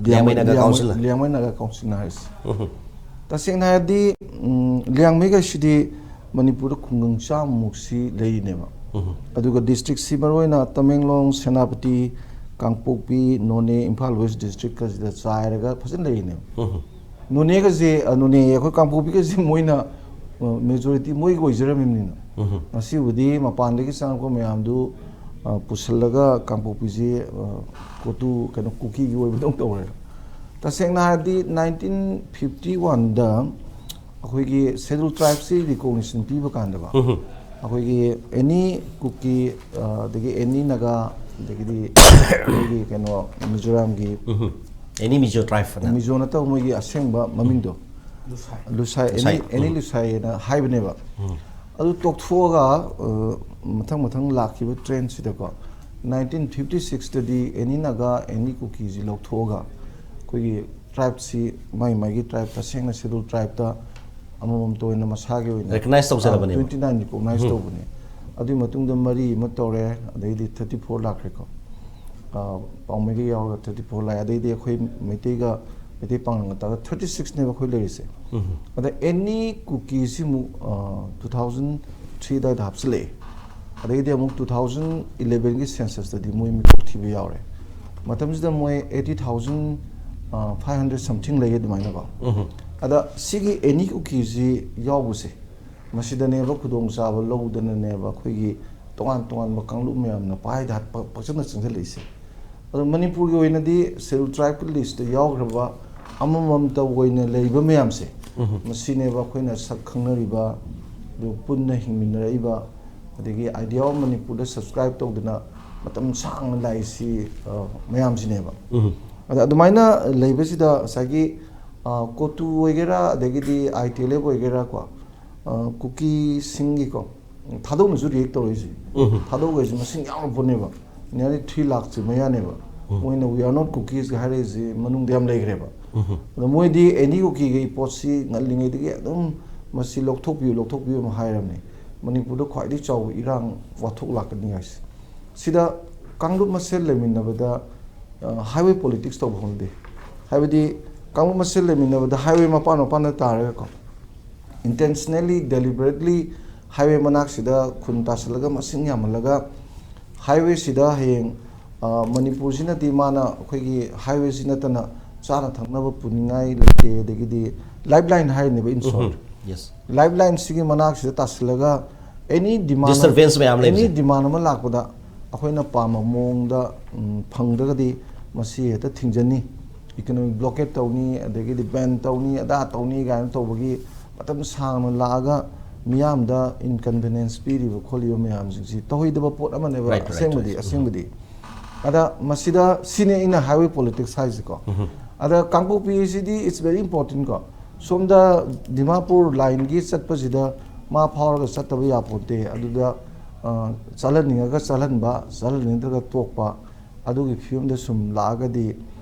ꯂꯤꯌꯥꯡꯃꯩ ꯅꯥꯒꯥ ꯀꯥꯎꯟꯁꯤꯜꯅ꯫ ꯂꯤꯌꯥꯡꯃꯩ ꯅꯥꯒꯥ ꯀꯥꯎꯟꯁꯤꯜꯅ ꯍꯥꯏꯔꯤꯁꯤ꯫ ꯇꯁꯦꯡꯅ ꯍꯥꯏꯔꯗꯤ, ꯎꯝ, ꯂꯤꯌꯥꯡꯃꯩꯈꯩꯁꯤꯗꯤ ꯃꯅꯤꯄꯨꯔꯗ ꯈꯨꯡꯒꯪ ꯆꯥꯝꯃꯃꯨꯛꯁꯤ ꯂꯩꯔꯤꯅꯦꯕ꯫ ꯑꯗꯨꯒ ꯗꯤꯁꯇ꯭ꯔꯤꯛꯁꯤ ꯃꯔꯨꯑꯣꯏꯅ ꯇꯃꯦꯡꯂꯣꯡ, ꯁꯦꯅꯥꯄꯇꯤ, ꯀꯥꯡꯄꯣꯛꯄꯤ, ꯅꯣꯅꯦ, ꯏꯝꯐꯥꯜ ꯋꯦꯁ ꯗꯤꯁꯇ꯭ꯔꯤꯛꯀꯁꯤꯗ ꯆꯥꯏꯔꯒ ꯐꯖꯅ ꯂꯩꯔꯤꯅꯦꯕ꯫ ꯅꯣꯅꯦꯒꯁꯦ, ꯑ, ꯅꯣꯅꯦ ꯑꯩꯈꯣꯏ ꯀꯥꯡꯄꯣꯛꯄꯤꯒꯁꯦ ꯃꯣꯏꯅ, ꯑ, ꯃꯦꯖꯣꯔꯤꯇꯤ ꯃꯣꯏꯒꯤ ꯑꯣꯏꯖꯔꯝꯃꯤꯕꯅꯤꯅ꯫ ꯉꯁꯤꯕꯨꯗꯤ ꯃꯄꯥꯟꯗꯒꯤ ꯆꯪꯉꯛꯄ ꯃꯌꯥꯝꯗꯨ, ꯑ, ꯄꯨꯁꯤꯜꯂꯒ ꯀꯥꯡꯄꯣꯛꯄꯤꯁꯦ, ꯑ, ꯀꯣꯇꯨ, ꯀꯩꯅꯣ, ꯀꯨꯀꯤꯒꯤ ꯑꯣꯏꯕꯗꯧ ꯇꯧꯔꯦ꯫ ꯇꯁꯦꯡꯅ ꯍꯥꯏꯔꯗꯤ ꯅꯥꯏꯟꯇꯤꯟ ꯐꯤꯐꯇꯤ ꯋꯥꯟꯗ ꯑꯩꯈꯣꯏꯒꯤ ꯁꯦꯗꯨꯜ ꯇ꯭ꯔꯥꯏꯕꯁꯤ ꯔꯤꯀꯣꯒꯅꯤꯁꯟ ꯄꯤꯕ ꯀꯥꯟꯗꯀꯣ, ꯑꯩꯈꯣꯏꯒꯤ ꯑꯦꯅꯤ ꯀꯨꯀꯤ, ꯑ, ꯑꯗꯒꯤ ꯑꯦꯅꯤ ꯅꯥꯒꯥ, ꯑꯗꯒꯤꯗꯤ ꯑꯩꯈꯣꯏꯒꯤ ꯀꯩꯅꯣ ꯃꯤꯖꯣꯔꯥꯝꯒꯤ, ꯑꯦꯅꯤ ꯃꯤꯖꯣ ꯇ꯭ꯔꯥꯏꯕ ꯑꯅ ꯃꯤꯖꯣ ꯅꯠꯇꯕ ꯃꯣꯏꯒꯤ ꯑꯁꯦꯡꯕ ꯃꯃꯤꯡꯗꯣ, ꯂꯨꯁꯥꯏ, ꯑꯦꯅꯤ, ꯂꯨꯁꯥꯏ. ꯑꯦꯅꯤ ꯂꯨꯁꯥꯏ ꯍꯥꯏꯅ ꯍꯥꯏꯕꯅꯦꯕ꯫ ꯑꯗꯨ ꯇꯣꯛꯊꯣꯛꯑꯒ, ꯑ, ꯃꯊꯪ ꯃꯊꯪ ꯂꯥꯛꯈꯤꯕ ꯇ꯭ꯔꯦꯟꯁꯤꯗꯀꯣ, ꯅꯥꯏꯟꯇꯤꯟ ꯐꯤꯐꯇꯤ ꯁꯤꯛꯁꯇꯗꯤ ꯑꯦꯅꯤ ꯅꯥꯒꯥ, ꯑꯦꯅꯤ ꯀꯨꯀꯤꯁꯤ ꯂꯧꯊꯣꯛꯑꯒ ꯑꯩꯈꯣꯏꯒꯤ ꯇ꯭ꯔꯥꯏꯕꯁꯤ ꯃꯥꯏ ꯃꯥꯏꯒꯤ ꯇ꯭ꯔꯥꯏꯕ, ꯇꯁꯦꯡꯅ ꯁꯦꯗꯨꯜ ꯇ꯭ꯔꯥꯏꯕꯇ ꯑꯃꯃꯝꯇ ꯑꯣꯏꯅ ꯃꯁꯥꯒꯤ ꯑꯣꯏꯅ Recognize ꯇꯧꯖꯔꯕꯅꯦꯕ. ꯇ꯭ꯋꯦꯟꯇꯤ ꯅꯥꯏꯟ ꯔꯤꯀꯣꯒꯅꯥꯏꯁ ꯇꯧꯕꯅꯦ꯫ ꯑꯗꯨꯒꯤ ꯃꯇꯨꯡꯗ ꯃꯔꯤ ꯑꯃ ꯇꯧꯔꯦ, ꯑꯗꯩꯗꯤ ꯊꯥꯔꯇꯤ ꯐꯣꯔ ꯂꯥꯛꯈ꯭ꯔꯦꯀꯣ꯫ ꯑ, ꯄꯥꯎꯃꯩꯒ ꯌꯥꯎꯔꯒ ꯊꯥꯔꯇꯤ ꯐꯣꯔ ꯂꯥꯛꯑꯦ꯫ ꯑꯗꯩꯗꯤ ꯑꯩꯈꯣꯏ ꯃꯩꯇꯩꯒ, ꯃꯩꯇꯩ ꯄꯥꯉꯜꯒ ꯇꯥꯒ ꯊꯥꯔꯇꯤ ꯁꯤꯛꯁꯅꯦꯕ ꯑꯩꯈꯣꯏ ꯂꯩꯔꯤꯁꯦ꯫ ꯑꯗ ꯑꯦꯅꯤ ꯀꯨꯀꯤꯁꯤꯃꯨꯛ, ꯑ, ꯇꯨ ꯊꯥꯎꯖꯟ ꯊ꯭ꯔꯤ ꯑꯗꯨꯋꯥꯏꯗ ꯍꯥꯞꯆꯤꯜꯂꯛꯑꯦ꯫ ꯑꯗꯩꯗꯤ ꯑꯃꯨꯛ ꯇꯨ ꯊꯥꯎꯖꯟ ꯏꯂꯦꯚꯦꯟꯒꯤ ꯁꯦꯟꯁꯁꯇꯗꯤ ꯃꯣꯏ ꯃꯤꯀꯣꯛ ꯊꯤꯕ ꯌꯥꯎꯔꯦ꯫ ꯃꯇꯝꯁꯤꯗ ꯃꯣꯏ eighty thousand five hundred something ꯂꯩ ꯑꯗꯨꯃꯥꯏꯅꯀꯣ꯫ ꯑꯗ ꯁꯤꯒꯤ ꯑꯦꯅꯤ ꯀꯨꯀꯤꯁꯤ ꯌꯥꯎꯕꯁꯦ, ꯃꯁꯤꯗꯅꯦꯕ ꯈꯨꯗꯣꯡꯆꯥꯕ ꯂꯧꯗꯅꯅꯦꯕ ꯑꯩꯈꯣꯏꯒꯤ ꯇꯣꯉꯥꯟ ꯇꯣꯉꯥꯟꯕ ꯀꯥꯡꯂꯨꯞ ꯃꯌꯥꯝꯅ ꯄꯥꯏꯗ ꯍꯥꯠꯄ ꯄꯥꯛꯆꯟꯅ ꯆꯪꯁꯤꯜꯂꯛꯏꯁꯦ꯫ ꯑꯗꯣ ꯃꯅꯤꯄꯨꯔꯒꯤ ꯑꯣꯏꯅꯗꯤ ꯁꯦꯗꯨꯜ ꯇ꯭ꯔꯥꯏꯕꯀꯤ ꯂꯤꯁꯇ ꯌꯥꯎꯈ꯭ꯔꯕ ꯑꯃꯃꯝꯇ ꯑꯣꯏꯅ ꯂꯩꯕ ꯃꯌꯥꯝꯁꯦ, ꯃꯁꯤꯅꯦꯕ ꯑꯩꯈꯣꯏꯅ ꯁꯛ ꯈꯪꯅꯔꯤꯕ, ꯑꯗꯨ ꯄꯨꯟꯅ ꯍꯤꯡꯃꯤꯟꯅꯔꯛꯏꯕ, ꯑꯗꯒꯤ Idea of Manipurꯗ ꯁꯕꯁꯀ꯭ꯔꯥꯏꯕ ꯇꯧꯗꯅ ꯃꯇꯝ ꯁꯥꯡꯅ ꯂꯥꯛꯏꯁꯤ, ꯑ, ꯃꯌꯥꯝꯁꯤꯅꯦꯕ꯫ ꯑꯗ ꯑꯗꯨꯃꯥꯏꯅ ꯂꯩꯕꯁꯤꯗ ꯉꯁꯥꯏꯒꯤ, ꯑ, ꯀꯣꯇꯨ ꯑꯣꯏꯒꯦꯔꯥ, ꯑꯗꯒꯤꯗꯤ ꯑꯥꯏ ꯇꯤ ꯑꯦꯜ ꯑꯦꯐ ꯑꯣꯏꯒꯦꯔꯥꯀꯣ, ꯑ, ꯀꯨꯀꯤꯁꯤꯡꯒꯤꯀꯣ, ꯊꯥꯗꯣꯛꯅꯁꯨ ꯔꯤꯌꯦꯛ ꯇꯧꯔꯛꯏꯁꯦ꯫ ꯊꯥꯗꯣꯛꯈꯩꯁꯦ ꯃꯁꯤꯡ ꯌꯥꯝꯅ ꯄꯣꯠꯅꯦꯕ, nearly three ꯂꯥꯛꯁꯦ ꯃꯌꯥꯅꯦꯕ꯫ ꯃꯣꯏꯅ "We are not Kukisꯒ" ꯍꯥꯏꯔꯛꯏꯁꯦ ꯃꯅꯨꯡꯗ ꯌꯥꯝ ꯂꯩꯈ꯭ꯔꯦꯕ꯫ ꯑꯗꯣ ꯃꯣꯏꯗꯤ ꯑꯦꯅꯤ ꯀꯨꯀꯤꯒꯤ ꯄꯣꯠꯁꯤ ꯉꯜꯂꯤꯉꯩꯗꯒꯤ ꯑꯗꯨꯝ ꯃꯁꯤ ꯂꯧꯊꯣꯛꯄꯤꯌꯨ, ꯂꯧꯊꯣꯛꯄꯤꯌꯨ ꯑꯃ ꯍꯥꯏꯔꯕꯅꯤ꯫ ꯃꯅꯤꯄꯨꯔꯗ ꯈ꯭ꯋꯥꯏꯗꯒꯤ ꯆꯥꯎꯕ ꯏꯔꯥꯡ ꯋꯥꯊꯣꯛ ꯂꯥꯛꯀꯅꯤ ꯍꯥꯏꯁꯦ꯫ ꯁꯤꯗ ꯀꯥꯡꯂꯨꯞ ꯃꯁꯦꯜ ꯂꯩꯃꯤꯟꯅꯕꯗ, ꯑ, highway politics ꯇꯧꯕ ꯍꯧꯅꯗꯦ꯫ ꯍꯥꯏꯕꯗꯤ ꯀꯥꯡꯂꯨꯞ ꯃꯁꯦꯜ ꯂꯩꯃꯤꯟꯅꯕꯗ highway ꯃꯄꯥꯟ ꯃꯄꯥꯟꯗ ꯇꯥꯔꯒꯀꯣ, intentionally, deliberately highway ꯃꯅꯥꯛꯁꯤꯗ ꯈꯨꯟ ꯇꯥꯁꯜꯂꯒ ꯃꯁꯤꯡ ꯌꯥꯝꯍꯜꯂꯒ, highway ꯁꯤꯗ ꯍꯌꯦꯡ, ꯑ, ꯃꯅꯤꯄꯨꯔꯁꯤꯅꯗꯤ ꯃꯥꯅ ꯑꯩꯈꯣꯏꯒꯤ highway ꯁꯤ ꯅꯠꯇꯅ ꯆꯥꯅ ꯊꯛꯅꯕ ꯄꯨꯅꯤꯡꯉꯥꯏ ꯂꯩꯇꯦ, ꯑꯗꯒꯤꯗꯤ lifeline ꯍꯥꯏꯔꯤꯅꯦꯕ, in short. Yes. Lifeline ꯁꯤꯒꯤ ꯃꯅꯥꯛꯁꯤꯗ ꯇꯥꯁꯤꯜꯂꯒ any demand, Disturbance ꯃꯌꯥꯝ any ꯂꯩꯕꯁꯦ. Demand ꯑꯃ ꯂꯥꯛꯄꯗ ꯑꯩꯈꯣꯏꯅ ꯄꯥꯝꯕ ꯃꯑꯣꯡꯗ, ꯎꯝ, ꯐꯪꯗ꯭ꯔꯒꯗꯤ ꯃꯁꯤ ꯍꯦꯛꯇ ꯊꯤꯡꯖꯅꯤ, economic blockade ꯇꯧꯅꯤ, ꯑꯗꯒꯤꯗꯤ ban ꯇꯧꯅꯤ, ꯑꯗꯥ ꯇꯧꯅꯤ ꯀꯥꯏꯅ ꯇꯧꯕꯒꯤ ꯃꯇꯝ ꯁꯥꯡꯅ ꯂꯥꯛꯑꯒ ꯃꯤꯌꯥꯝꯗ inconvenience ꯄꯤꯔꯤꯕ ꯈꯣꯠꯂꯤꯕ ꯃꯌꯥꯝꯁꯤꯡꯁꯤ ꯇꯧꯍꯩꯗꯕ ꯄꯣꯠ ꯑꯃꯅꯦꯕ. Right, right, ꯑꯁꯦꯡꯕꯗꯤ, right. ꯑꯁꯦꯡꯕꯗꯤ. ꯑꯗ ꯃꯁꯤꯗ ꯁꯤꯅꯤ ꯑꯩꯅ highway politics ꯍꯥꯏꯁꯤꯀꯣ. ꯑꯗ ꯀꯥꯡꯄꯣꯛꯄꯤꯁꯤꯗꯤ it's very important ꯀꯣ. ꯁꯣꯝꯗ ꯗꯤꯃꯥꯄꯨꯔ line ꯒꯤ ꯆꯠꯄꯁꯤꯗ ꯃꯥ ꯐꯥꯎꯔꯒ ꯆꯠꯇꯕ ꯌꯥꯄꯣꯟꯇꯦ꯫ ꯑꯗꯨꯗ, ꯑ, ꯆꯠꯍꯟꯅꯤꯡꯉꯒ ꯆꯠꯍꯟꯕ, ꯆꯠꯍꯟꯅꯤꯡꯗ꯭ꯔꯒ ꯇꯣꯛꯄ, ꯑꯗꯨꯒꯤ ꯐꯤꯕꯝꯗ ꯁꯨꯝ ꯂꯥꯛꯑꯒꯗꯤ,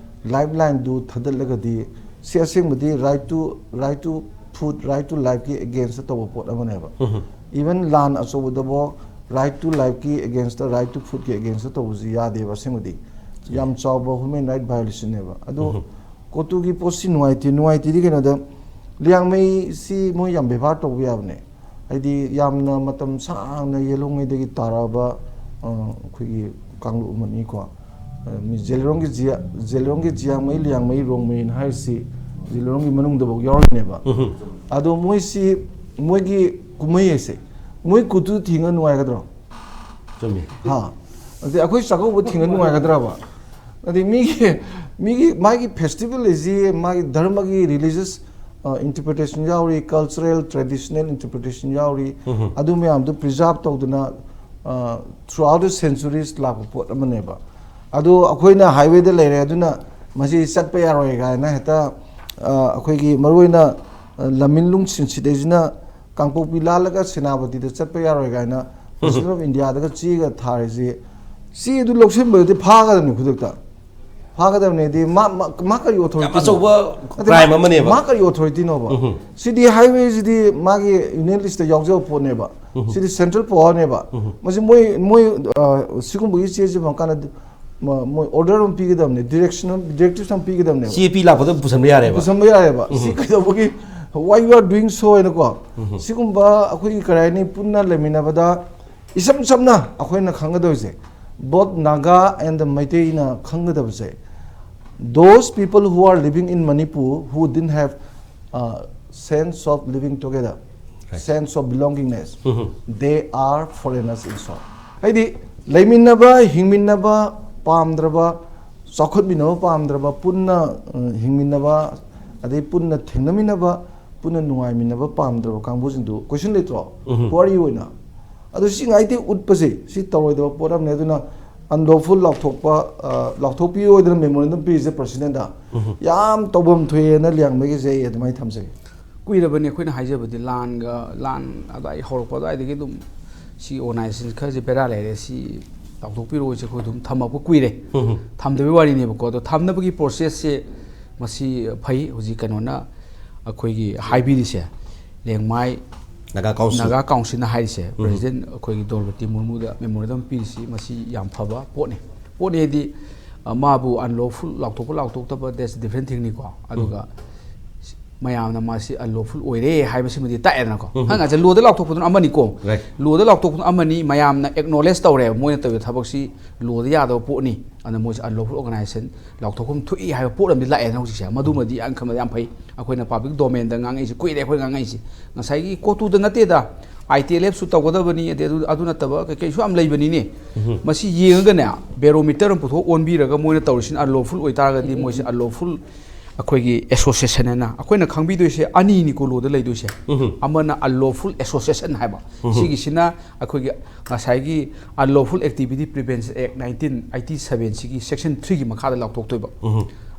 lifeline ꯗꯨ ꯊꯥꯗꯠꯂꯒꯗꯤ, ꯁꯤ ꯑꯁꯦꯡꯕꯗꯤ right to, right to food, right to life ꯀꯤ against ꯇꯧꯕ ꯄꯣꯠ ꯑꯃꯅꯦꯕ. Even ꯂꯥꯟ ꯑꯆꯧꯕꯗꯐꯥꯎ right to life ꯀꯤ against, right to food ꯀꯤ against ꯇꯧꯕꯁꯤ ꯌꯥꯗꯦꯕ ꯑꯁꯦꯡꯕꯗꯤ. ꯌꯥꯝ ꯆꯥꯎꯕ human right violation ꯅꯦꯕ꯫ ꯑꯗꯣ ꯀꯣꯇꯨꯒꯤ ꯄꯣꯠꯁꯤ ꯅꯨꯡꯉꯥꯏꯇꯦ, ꯅꯨꯡꯉꯥꯏꯇꯦꯗꯤ ꯀꯩꯅꯣꯗ, ꯂꯤꯌꯥꯡꯃꯩꯁꯤ ꯃꯣꯏ ꯌꯥꯝ ꯕꯦꯕꯥꯔ ꯇꯧꯕ ꯌꯥꯕꯅꯦ꯫ ꯍꯥꯏꯗꯤ ꯌꯥꯝꯅ ꯃꯇꯝ ꯁꯥꯡꯅ ꯌꯦꯜꯍꯧꯉꯩꯗꯒꯤ ꯇꯥꯔꯛꯑꯕ, ꯑ, ꯑꯩꯈꯣꯏꯒꯤ ꯀꯥꯡꯂꯨꯞ ꯑꯃꯅꯤꯀꯣ꯫ ꯑ, ꯃꯤ ꯖꯦꯂꯤꯔꯣꯡꯒꯤ ꯖꯤꯌꯥ-, ꯖꯦꯂꯤꯔꯣꯡꯒꯤ ꯖꯤꯌꯥꯡꯃꯩ, ꯂꯤꯌꯥꯡꯃꯩ, ꯔꯣꯡꯃꯩꯅ ꯍꯥꯏꯔꯤꯁꯤ ꯖꯦꯂꯤꯔꯣꯡꯒꯤ ꯃꯅꯨꯡꯗꯐꯥꯎ ꯌꯥꯎꯔꯤꯅꯦꯕ꯫ ꯑꯗꯣ ꯃꯣꯏꯁꯤ, ꯃꯣꯏꯒꯤ ꯀꯨꯝꯍꯩ ꯍꯥꯏꯁꯦ, ꯃꯣꯏ ꯀꯨꯇꯨ ꯊꯤꯡꯉ ꯅꯨꯡꯉꯥꯏꯒꯗ꯭ꯔꯣ? ꯆꯨꯝꯃꯤ. ꯍꯥ? ꯑꯗꯩ ꯑꯩꯈꯣꯏ ꯆꯥꯛꯀꯧꯕ ꯊꯤꯡꯉ ꯅꯨꯡꯉꯥꯏꯒꯗ꯭ꯔꯕ? ꯑꯗꯩ ꯃꯤꯒꯤ, ꯃꯤꯒꯤ, ꯃꯥꯒꯤ festival ꯍꯥꯏꯁꯤ ꯃꯥꯒꯤ ꯙꯔꯃꯒꯤ religious, ꯑ, interpretation ꯌꯥꯎꯔꯤ, cultural traditional interpretation ꯌꯥꯎꯔꯤ. ꯑꯗꯨ ꯃꯌꯥꯝꯗꯨ preserve ꯇꯧꯗꯅ, ꯑ, throughout the centuries ꯂꯥꯛꯄ ꯄꯣꯠ ꯑꯃꯅꯦꯕ. ꯑꯗꯨ ꯑꯩꯈꯣꯏꯅ highway ꯗ ꯂꯩꯔꯦ, ꯑꯗꯨꯅ ꯃꯁꯤ ꯆꯠꯄ ꯌꯥꯔꯣꯏ ꯀꯥꯏꯅ ꯍꯦꯛꯇ, ꯑ, ꯑꯩꯈꯣꯏꯒꯤ ꯃꯔꯨꯑꯣꯏꯅ, ꯑ, ꯂꯝꯃꯤꯟꯂꯨꯡ ꯁꯤꯟꯁꯤꯗꯩꯁꯤꯅ ꯀꯥꯡꯄꯣꯛꯄꯤ ꯂꯥꯜꯂꯒ ꯁꯦꯅꯥꯄꯇꯤꯗ ꯆꯠꯄ ꯌꯥꯔꯣꯏ ꯀꯥꯏꯅ President of India ꯗꯒ ꯆꯦꯒ ꯊꯥꯔꯤꯁꯤ, ꯆꯦ ꯑꯗꯨ ꯂꯧꯁꯤꯟꯕꯗꯗꯤ ꯐꯥꯒꯗꯕꯅꯤ ꯈꯨꯗꯛꯇ. ꯐꯥꯒꯗꯕꯅꯦꯗꯤ ꯃꯥ, ꯃꯥ, ꯃꯥ ꯀꯔꯤ authority ꯅꯣ? ꯑꯆꯧꯕ ꯅꯠꯇꯦ, crime ꯃꯥ, ꯑꯃꯅꯦꯕ. ꯃꯥ ꯀꯔꯤ authority ꯅꯣꯕ? ꯁꯤꯗꯤ highway ꯁꯤꯗꯤ ꯃꯥꯒꯤ union list ꯇ ꯌꯥꯎꯖꯕ ꯄꯣꯠꯅꯦꯕ. ꯁꯤꯗꯤ central power ꯅꯦꯕ. ꯃꯁꯤ ꯃꯣꯏ, ꯃꯣꯏ, ꯑ, ꯁꯤꯒꯨꯝꯕꯒꯤ ꯆꯦꯁꯤ ꯐꯪꯀꯥꯟꯗꯗꯤ ꯃ- ꯃꯣꯏ ꯑꯣꯔꯗꯔ ꯑꯃ ꯄꯤꯒꯗꯕꯅꯦ, ꯗꯤꯔꯦꯛꯁꯟ ꯑꯃ, ꯗꯤꯔꯦꯛꯇꯤꯞꯁ ꯑꯃ ꯄꯤꯒꯗꯕꯅꯦꯕ꯫ ꯆꯦ ꯄꯤ ꯂꯥꯛꯄꯗ ꯄꯨꯁꯟꯕ ꯌꯥꯔꯦꯕ꯫ ꯄꯨꯁꯟꯕ ꯌꯥꯏꯑꯕ꯫ ꯁꯤ ꯀꯩꯗꯧꯕꯒꯤ, "Why you are doing so?" ꯍꯥꯏꯅꯀꯣ, ꯁꯤꯒꯨꯝꯕ ꯑꯩꯈꯣꯏꯒꯤ ꯀꯔꯤ ꯍꯥꯏꯅꯤ, ꯄꯨꯟꯅ ꯂꯩꯃꯤꯟꯅꯕꯗ ꯏꯁꯝ ꯁꯝꯅ ꯑꯩꯈꯣꯏꯅ ꯈꯪꯒꯗꯕꯁꯦ, both Naga and the ꯃꯩꯇꯩꯅ ꯈꯪꯒꯗꯕꯁꯦ, those people who are living in Manipur who didn't have uh, sense of living together, sense of belongingness, they are foreigners in short. ꯍꯥꯏꯗꯤ, ꯂꯩꯃꯤꯟꯅꯕ, ꯍꯤꯡꯃꯤꯟꯅꯕ ꯄꯥꯝꯗ꯭ꯔꯕ, ꯆꯥꯎꯈꯠꯃꯤꯟꯅꯕ ꯄꯥꯝꯗ꯭ꯔꯕ, ꯄꯨꯟꯅ ꯑ, ꯍꯤꯡꯃꯤꯟꯅꯕ, ꯑꯗꯩ ꯄꯨꯟꯅ ꯊꯦꯡꯅꯃꯤꯟꯅꯕ, ꯄꯨꯟꯅ ꯅꯨꯡꯉꯥꯏꯃꯤꯟꯅꯕ ꯄꯥꯝꯗ꯭ꯔꯕ ꯀꯥꯡꯕꯨꯁꯤꯡꯗꯨ ꯀꯣꯏꯁꯟ ꯂꯩꯇ꯭ꯔꯣ? ꯋꯥꯔꯤ ꯑꯣꯏꯅ꯫ ꯑꯗꯨ ꯁꯤ ꯉꯥꯏꯇꯦ ꯎꯠꯄꯁꯦ, ꯁꯤ ꯇꯧꯔꯣꯏꯗꯕ ꯄꯣꯠ ꯑꯃꯅꯦ꯫ ꯑꯗꯨꯅ ꯑꯟꯂꯣꯐꯨꯜ ꯂꯥꯎꯊꯣꯛꯄ, ꯑ, ꯂꯥꯎꯊꯣꯛꯄꯤꯌꯨ ꯍꯥꯏꯗꯅ ꯃꯦꯃꯣꯔꯦꯟꯗꯝ ꯄꯤꯔꯤꯁꯦ ꯄ꯭ꯔꯁꯤꯗꯦꯟꯗ ꯌꯥꯝ ꯇꯧꯐꯝ ꯊꯣꯛꯑꯦꯅ ꯂꯤꯌꯥꯡꯃꯩꯒꯤꯁꯦ ꯑꯩ ꯑꯗꯨꯃꯥꯏꯅ ꯊꯝꯖꯒꯦ꯫ ꯀꯨꯏꯔꯕꯅꯤ ꯑꯩꯈꯣꯏꯅ ꯍꯥꯏꯖꯕꯗꯤ, ꯂꯥꯟꯒ, ꯂꯥꯟ ꯑꯗꯨꯋꯥꯏ ꯍꯧꯔꯛꯄ ꯑꯗꯨꯋꯥꯏꯗꯒꯤ ꯑꯗꯨꯝ ꯁꯤ ꯑꯣꯔꯒꯅꯥꯏꯖꯦꯁꯟ ꯈꯔꯁꯦ ꯕꯦꯔꯥ ꯂꯩꯔꯦ, ꯁꯤ ꯂꯥꯎꯊꯣꯛꯄꯤꯔꯛꯑꯣꯁꯦ ꯑꯩꯈꯣꯏ ꯑꯗꯨꯝ ꯊꯝꯃꯛꯄ ꯀꯨꯏꯔꯦ꯫ ꯊꯝꯗꯕꯒꯤ ꯋꯥꯔꯤꯅꯦꯕꯀꯣ꯫ ꯑꯗꯣ ꯊꯝꯅꯕꯒꯤ ꯄ꯭ꯔꯣꯁꯦꯁꯁꯦ ꯃꯁꯤ ꯐꯩ꯫ ꯍꯧꯖꯤꯛ ꯀꯩꯅꯣꯅ ꯑꯩꯈꯣꯏꯒꯤ ꯍꯥꯏꯕꯤꯔꯤꯁꯦ, ꯂꯦꯡꯃꯥꯏ ꯅꯥꯒꯥ ꯀꯥꯎꯟꯁꯤꯜ꯫ ꯅꯥꯒꯥ ꯀꯥꯎꯟꯁꯤꯜꯅ ꯍꯥꯏꯔꯤꯁꯦ, ꯄ꯭ꯔꯁꯤꯗꯦꯟ ꯑꯩꯈꯣꯏꯒꯤ ꯗ꯭ꯔꯧꯄꯗꯤ ꯃꯨꯔꯃꯨꯗ ꯃꯦꯃꯣꯔꯦꯟꯗꯝ ꯄꯤꯔꯤꯁꯤ, ꯃꯁꯤ ꯌꯥꯝ ꯐꯕ ꯄꯣꯠꯅꯤ꯫ ꯄꯣꯠꯅꯤ ꯍꯥꯏꯗꯤ, ꯑ, ꯃꯥꯕꯨ ꯑꯟꯂꯣꯐꯨꯜ ꯂꯥꯎꯊꯣꯛꯄ ꯂꯥꯎꯊꯣꯛꯇꯕ, that's different thingꯅꯤꯀꯣ꯫ ꯑꯗꯨꯒ ꯃꯌꯥꯝꯅ ꯃꯥꯁꯤ ꯑꯟꯂꯣꯐꯨꯜ ꯑꯣꯏꯔꯦ ꯍꯥꯏꯕꯁꯤꯃꯗꯤ ꯇꯥꯛꯑꯦꯗꯅꯀꯣ꯫ ꯍꯪꯉꯁꯦ, ꯂꯣꯗ ꯂꯥꯎꯊꯣꯛꯄꯗꯨꯅ ꯑꯃꯅꯤꯀꯣ꯫ Right. ꯂꯣꯗ ꯂꯥꯎꯊꯣꯛꯄꯗꯨꯅ ꯑꯃꯅꯤ, ꯃꯌꯥꯝꯅ ꯑꯦꯛꯅꯣꯂꯦꯖ ꯇꯧꯔꯦ, ꯃꯣꯏꯅ ꯇꯧꯔꯤꯕ ꯊꯕꯛꯁꯤ ꯂꯣꯗ ꯌꯥꯗꯕ ꯄꯣꯠꯅꯤ, ꯑꯗꯨꯅ ꯃꯣꯏꯁꯦ ꯑꯟꯂꯣꯐꯨꯜ ꯑꯣꯔꯒꯅꯥꯏꯖꯦꯁꯟ ꯂꯥꯎꯊꯣꯛꯐꯝ ꯊꯣꯛꯏ ꯍꯥꯏꯕ ꯄꯣꯠ ꯑꯃꯗꯤ ꯂꯥꯛꯑꯦꯗꯅ ꯍꯧꯖꯤꯛꯁꯦ꯫ ꯃꯗꯨꯃꯗꯤ ꯌꯥꯝ ꯈꯟꯕꯗ ꯌꯥꯝ ꯐꯩ꯫ ꯑꯩꯈꯣꯏꯅ ꯄꯕ꯭ꯂꯤꯛ ꯗꯣꯃꯦꯟꯗ ꯉꯥꯡꯉꯛꯏꯁꯦ ꯀꯨꯏꯔꯦ, ꯑꯩꯈꯣꯏ ꯉꯥꯡꯉꯛꯏꯁꯦ꯫ ꯉꯁꯥꯏꯒꯤ ꯀꯣꯇꯨꯗ ꯅꯠꯇꯦꯗ, ꯑꯥꯏ ꯇꯤ ꯑꯦꯜ ꯑꯦꯐꯁꯨ ꯇꯧꯒꯗꯕꯅꯤ, ꯑꯗꯩ ꯑꯗꯨ, ꯑꯗꯨ ꯅꯠꯇꯕ ꯀꯩꯀꯩꯁꯨ ꯌꯥꯝ ꯂꯩꯕꯅꯤꯅꯦ꯫ ꯃꯁꯤ ꯌꯦꯡꯉꯒꯅꯦ, ꯕꯦꯔꯣꯃꯤꯇꯔ ꯑꯃ ꯄꯨꯊꯣꯛ ꯑꯣꯟꯕꯤꯔꯒ ꯃꯣꯏꯅ ꯇꯧꯔꯤꯁꯤꯅ ꯑꯟꯂꯣꯐꯨꯜ ꯑꯣꯏꯇꯥꯔꯒꯗꯤ ꯃꯣꯏꯁꯦ ꯑꯟꯂꯣꯐꯨꯜ ꯑꯩꯈꯣꯏꯒꯤ ꯑꯦꯁꯣꯁꯤꯌꯦꯁꯟ ꯍꯥꯏꯅ ꯑꯩꯈꯣꯏꯅ ꯈꯪꯕꯤꯗꯣꯏꯁꯦ ꯑꯅꯤꯅꯤꯀꯣ ꯂꯣꯗ ꯂꯩꯗꯣꯏꯁꯦ꯫ ꯑꯃꯅ ꯑꯟꯂꯣꯐꯨꯜ ꯑꯦꯁꯣꯁꯤꯌꯦꯁꯟ ꯍꯥꯏꯕ, ꯁꯤꯒꯤꯁꯤꯅ ꯑꯩꯈꯣꯏꯒꯤ ꯉꯁꯥꯏꯒꯤ Unlawful Activity Prevention Act nineteen eighty seven ꯁꯤꯒꯤ section three ꯒꯤ ꯃꯈꯥꯗ ꯂꯥꯎꯊꯣꯛꯇꯣꯏꯕ꯫